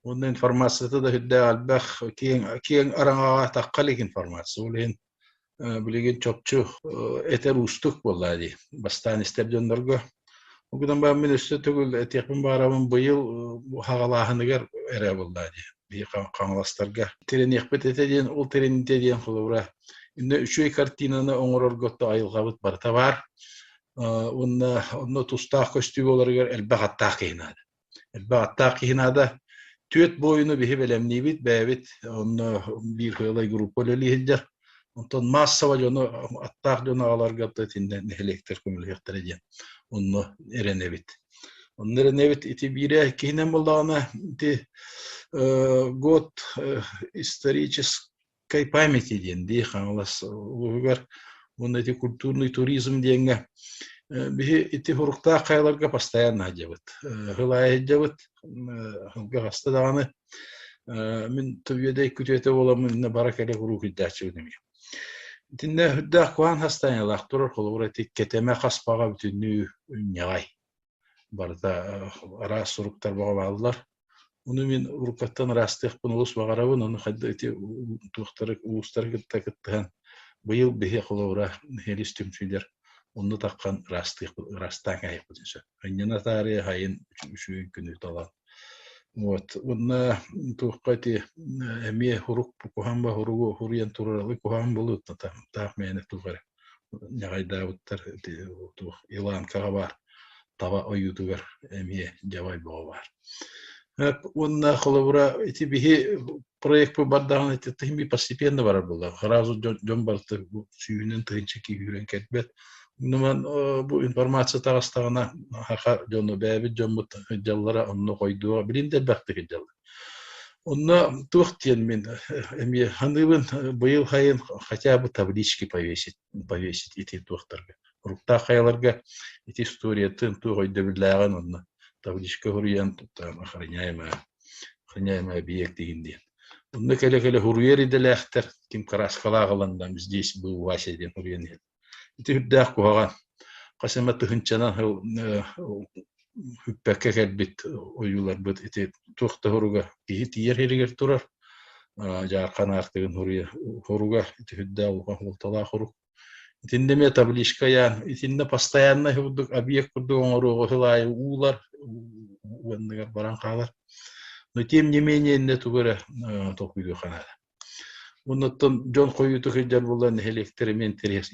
Уонна информацията да сүрдээх элбэх, киэҥ, киэҥ араҥаҕа тахха илик информация. Ол иһин билигин чопчу этэр уустук буолла дии, бастаан истэр дьоннорго. Ол гынан баран мин өссө төгүл этиэхпин баҕарабын, быйыл хаҕалааһыныгар эрэ буолла дии, биһи хаҥаластарга. Тирэниэхпит этэ диэн, ол тирэниитэ диэн холобура, иннэ үчүгэй картинаны оҥорорго айылҕабыт барыта баар. Уонна онно тустаах көстүү буоларыгар элбэх аттаах киһи наада. Элбэх аттаах киһи наада. Түөрт буойуну биһи бэлэмниибит, бэйэбит онно биир сыалай группа үлэлии сылдьар. Онтон массово дьону аттаах дьону аҕаларга итиннэ нэһилиэктэр көмөлөһүөхтэрэ диэн онно эрэнэбит. Онно эрэнэбит ити биирэ киһинэн буоллаҕына ити год исторический памяти диэн дии Хаҥалас улууһугар уонна ити культурный туризм диэҥҥэ биһи ити хуруктаах хайаларга постоянно сылдьабыт. Хылаайа сылдьабыт, хылга хаста даҕаны мин Түбүөдэй күтүөтэ буоламмын иннэ бара кэлэ куруук илдьээччибин эмиэ. Итиннэ үрдээх куһаан хастаанньалаах турар холобура ити кэтэмэ хаспаҕа бүтүннүү ньаҕай. Барыта араас суруктар бөҕө бааллар. Ону мин уруккаттан ыраастыахпын олус баҕарабын, ону хайда ити туохтары улуустары кытта кыттыһан быйыл биһи холобура Хелис түмсүүлэр онно таххан ыраастыахпыт ыраастаан кээһиэхпитин сөп. Ынньана таарыйа хайын үчүгэй күнү талан. Вот. Уонна туохха ити эмиэ хурук куһаан ба хуругу хуруйан турар куһаан буолуут таах мээнэ туох эрэ ньаҕайдаабыттар ити туох Иланкаҕа баар таба ойуутугар эмиэ дьабай бөҕө баар. Уонна холобура ити биһи проекпыт бардаҕына ити тыһын постепенно барар буолла. Сразу дьон барыта сүүһүнэн тыһыынча киһи үүрэн кэлбэт. Онон бу информация таҕыстаҕына саха дьоно бэйэбит дьоммут сылдьаллара онно хойдуоҕа билин да элбэхтик сылдьаллар. Онно туох диэн мин эмиэ саныыбын быйыл сайын хотя бы таблички повесить, повесить ити туохтарга Уруктаах хайаларга ити историятын туох өйдөбүллээҕин онно табличка суруйан охраняемая охраняемый объект диин диэн. Онно кэлэ-кэлэ суруйар идэлээхтэр ким кырааскалаах ылан здесь был Вася диэн суруйан иһэр. Ити үрдээх куһаҕан. Хас эмэ тыһыынчанан сүппэккэ кэлбит ойууларбыт ити туох да суруга киһи тиийэр сиригэр турар. Дьаархан аартыгын хоруга ити үрдээх улахан суолталаах хорук. Итиннэ эмиэ табличка ыйаан, итиннэ постояннай курдук объект курдук оҥоруоҕу сыл аайы уулар, уонныгар баран хаалар. Но тем не менее иннэ тугу эрэ толкуйдуохха наада. Оннуттан дьон хойуутук сылдьар буолла нэһилиэктэр эмиэ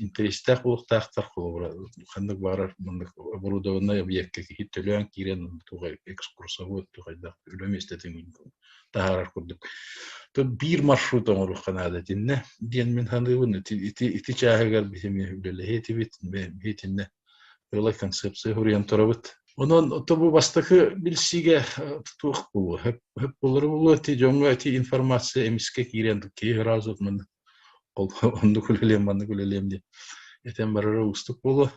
интэриэстээх буолуохтаахтар. Холобура, ханнык баарар маннык оборудованнай объекка киһи төлөөн киирэн туох экскурсовод хайдах үлэ миэстэтин таһаарар курдук. Биир маршрут оҥоруохха наада итиннэ диэн мин саныыбын. Ити, ити, ити чааһыгар биһи эмиэ үлэлэһиэ этибит, итиннэ ыла концепция суруйан турабыт. Онон ото бу бастакы билсиигэ туох буолуо, хөп, хөп буолара буолуо ити дьоҥҥо ити информация эмискэ киирэн киһи сразу маннык оннук үлэлиэм, маннык үлэлиэм диэн этэн барара уустук буолуо.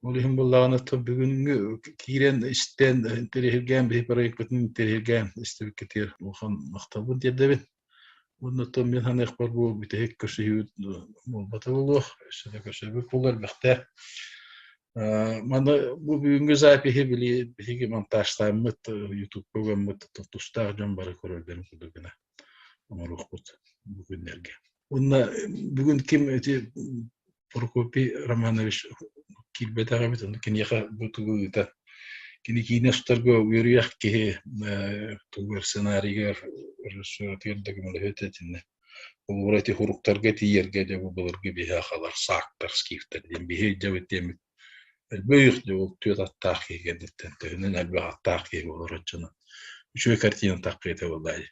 Ол иһин буоллаҕына бүгүҥҥү киирэн истэн интэриэһиргээн биһи проекпытын интэриэһиргээн истибиккитигэр улахан махталбын тиэрдэбин. Уонна оттон мин саныахпар бу бүтэһик көрсүһүүбүт буолбата буолуо, өссө да көрсөбүт буолуо элбэхтэ. Маны бу бүгүҥҥү запиһи били биһиги монтажтааммыт, ютубка угаммыт тустаах дьон бары көрөллөрүн курдук гына оҥоруохпут бу күннэргэ. Уонна бүгүн ким ити Прокопий Романович киирбэтэх эбит, ону киниэхэ бу тугу ыытан кини киинэ устарга үөрүйэх киһи тугугар сценарийыгар, режиссуратыгар да көмөлөһүө этиннэ. Холобура ити хуруктарга тиийэргэ дьэ бу былыргы биһи ахалар, саактар, скифтэр диэн биһи өйдөбүт диэммит элбэх дьэ ол түөрт аттаах киһи кэнниттэн төһөнөн элбэх аттаах киһи буолар оччону үчүгэй картина таххыа этэ буоллаа дии.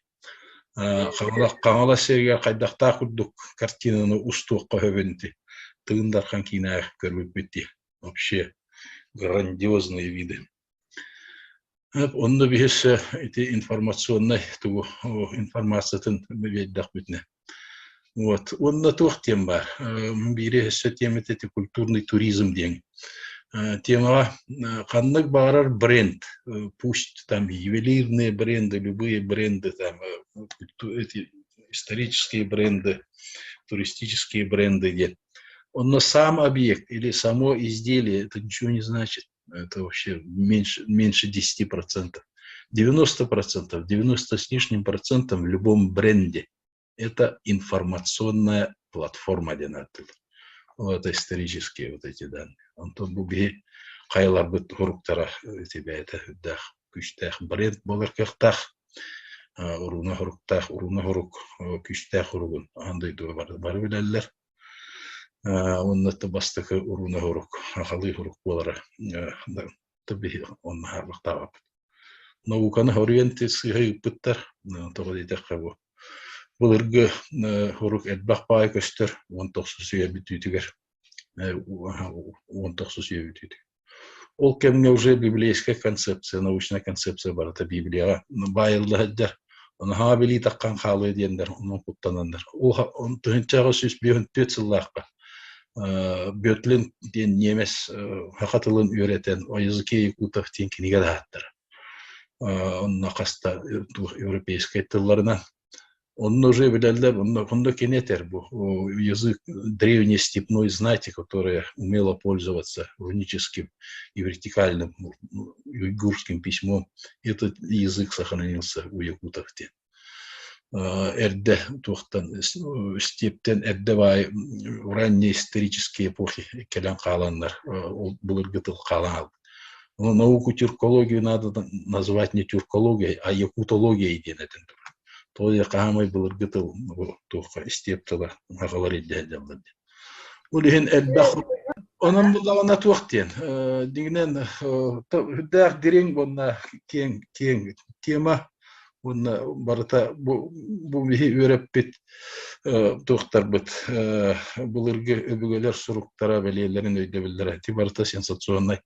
Хаҥалас сиригэр хайдахтаах курдук картинаны устуохха сөбүн ити Тыгын Дархан киинэҕэ көрбүппүт дии. Вообще грандиозные виды. Онно биһис ити информационнай тугу информациятын биэрдэхпитинэ. Вот. Уонна туох диэн баар. Биири өссө тиэмэтэ ити культурный туризм диэн. Темаҕа ханнык баҕарар бренд, пусть там ювелирные бренды, любые бренды, там эти исторические бренды, туристические бренды диэн. Онно сам объект или само изделие это ничего не значит. Это вообще меньше, меньше 10%. 90%, 90 с лишним процентом в любом бренде это информационная платформа диэн ааттыыллар. Ол это исторические вот эти данные. Онтон бу биһи хайаларбыт хоруктара ити бэйэтэ үрдээх күүстээх бренд буолар кыахтаах урууна хоруктаах урууна хорук күүстээх хоругун аан дойдуга бары, бары билэллэр. Уонна бастакы урууна хорук сахалыы хорук буолара биһи онно хааллахтаабаппыт. Науканы хоруйан сыыһа ыыппыттар. Тоҕо диэтэххэ бу былыргы хорук элбэх баай көстөр 19 үйэ бүтүүтүгэр 19 үйэ бүтүүтүгэр. Ол кэмҥэ уже библейская концепция, научная концепция барыта Библияҕа баайылла сылдьар. Наһаа билии таххан хаалыа диэннэр онон куттананнар. Ол 1854 сыллаахха Бөтлин диэн ньиэмэс саха тылын үөрэтэн «О языке якутов» диэн кинигэ таһааттара. Онно хаста европейскай тылларынан. Онно уже билэллэр, онно, онно кини этэр бу язык древней степной знати, которая умела пользоваться руническим и вертикальным уйгурским письмом. Этот язык сохранился у якутов диэн. Эрдэ туохтан стептен эрдэ баай ранние исторические эпохи кэлэн хааланнар ол былыргы тыл хаалан хаалбыт. Но науку тюркологию надо назвать не тюркологией, а якутологией диэн этэн турар. Тоҕо диэххэ хаамай былыргы тыл туохха истиэп тыла аҕалар илдьэ сылдьаллар диэн. Ол иһин элбэх онон буллаҕына туох диэн дьиҥинэн үрдээх дириҥ уонна киэҥ киэҥ тема уонна барыта бу бу биһи үөрэппит туохтарбыт былыргы өбүгэлэр суруктара бэлиэлэрин өйдөбүллэрэ ити барыта сенсационнай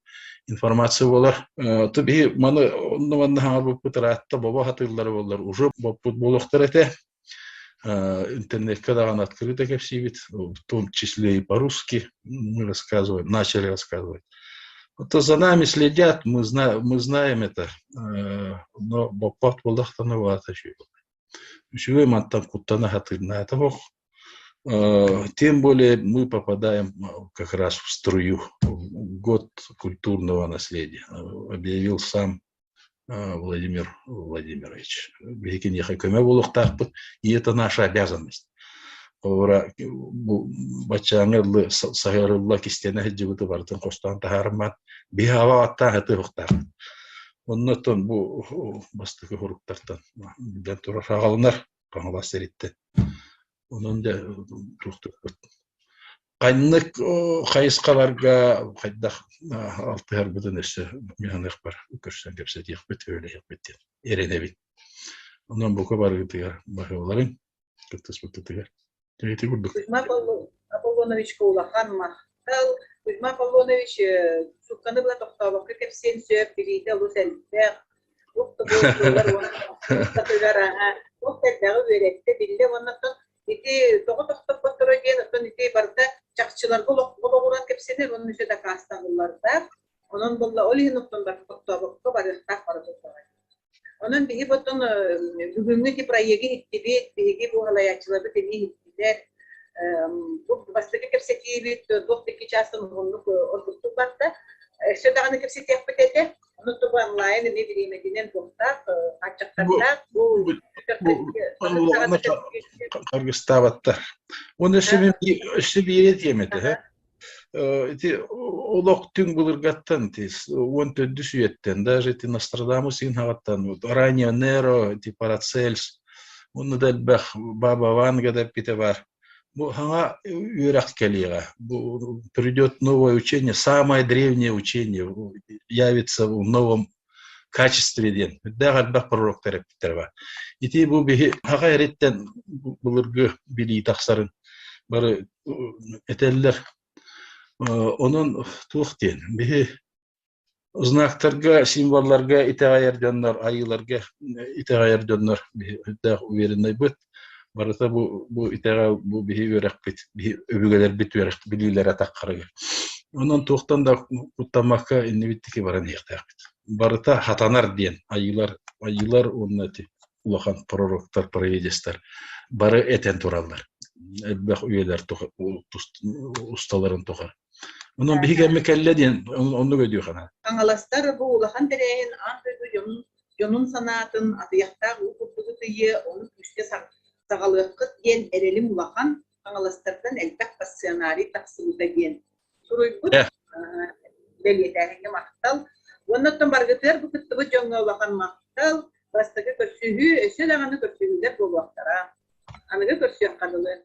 информация буолар. То биһи маны онно манна хаҥарбыппыт ыраатта бобо хатыыллара буоллар уже боппут буолуохтар этэ. Интернетка даҕаны открыто кэпсиибит, в том числе и по-русски мы рассказываем, начали рассказывать. Вот за нами следят, мы, зна мы знаем это, но боппот буоллахтана баата үчүгэй. Үчүгэй мантан куттана хатыырнаата бох. Тем более мы попадаем как раз в струю. Год культурного наследия. Объявил сам Владимир Владимирович. Биһи киниэхэ көмө буолуохтаахпыт, и это наша обязанность. Холобура, бу баччааҥҥа ыллы саһыарылла кистэнэ сылдьыбыты барытын хостоон таһаарыммат, биһи аба аттаах ытыахтаахпыт. Оннуттан бу бастакы хоруктартан биллэн турар аҕалынар Хаҥалас сириттэн. Онон дьэ туохтуохпут. Ханнык хайысхаларга хайдах алтыһарбытын өссө миһаныахпар көрсөн кэпсэтиэхпит, үлэлэһиэхпит диэн эрэнэбит. Онон бука барыгытыгар баһыыларыҥ кыттыспыккытыгар. Ити курдук. Кузьма Аполлоновичка улахан махтал. Кузьма Аполлонович суукканы быһа тохтообокко кэпсиэн сөп, билиитэ олус элбэх. Туох да буолар уонна туох да элбэҕи үөрэттэ, биллэ уонна ити тоҕо тохтоппотторо диэн оттон ити барыта чахчыларга олоҕуран кэпсэнэр уонна өссө дакаастаныллардаах. Онон буолла ол иһин оттон тохтообокко барыахтаах бара турдаҕа. Онон биһи оттон бүгүҥҥү ити проегы иһиттибит, биһиги бу салайааччыларбыт эмиэ иһиттилэр. Бу бастакы кэпсэтиибит туох да икки чаастан уһуннук ордуктук барда. Өссө даҕаны кэпсэтиэхпит этэ. Ону тобу онлайн эмиэ бириэмэтинэн туохтаах, хааччахтардаах. Бу харгыстаабаттар. Уонна өссө биир этиэм этэ. Ити олох түҥ былыргаттан 14 үйэттэн даже ити Нострадамус иҥһаҕыттан ранее Неро, ити Парацельс уонна да элбэх Баба Ванга да эппитэ баар. Бу хаҥа үөрэх кэлиэҕэ. Бу придет новое учение, самое древнее учение явится в новом качестве диэн. Үрдээх элбэх пророктар эппиттэр бар. Ити бу биһи хаҕа эриттэн былыргы билии тахсарын бары этэллэр. Онон туох диэн биһи знактарга, символларга итэҕэйэр дьоннор, айыыларга итэҕэйэр дьоннор биһи үрдээх увереннайбыт. Барыта бу, бу итэҕэл, бу биһи үөрэхпит, биһи өбүгэлэрбит үөрэх билиилэрэ таххарыгар. Онон туохтан да куттаммакка иннибиттики баран иһиэхтээхпит. Барыта хатанар диэн айыылар, айыылар уонна ити улахан пророктар, провидецтар бары этэн тураллар. Элбэх үйэлэр усталарын тухары. Онон биһиги эмэ кэллэ диэн оннук өйдүөххэ наада. Хаҥаластар бу улахан тэрээһин аан дойду дьонун, дьонун санаатын атыйахтаах уу курдук ытыйыа, ону күүскэ саҕалыаххыт диэн эрэлим улахан, хаҥаластартан элбэх пассионарий тахсыбыта диэн суруйбут. Бэлиэтээһиҥҥэ махтал. Уонна оттон барыгытыгар бу кыттыбыт дьоҥҥо улахан махтал. Бастакы көрсүһүү, өссө даҕаны көрсүһүүлэр буолуохтара. Аныгы көрсүөххэ дылы.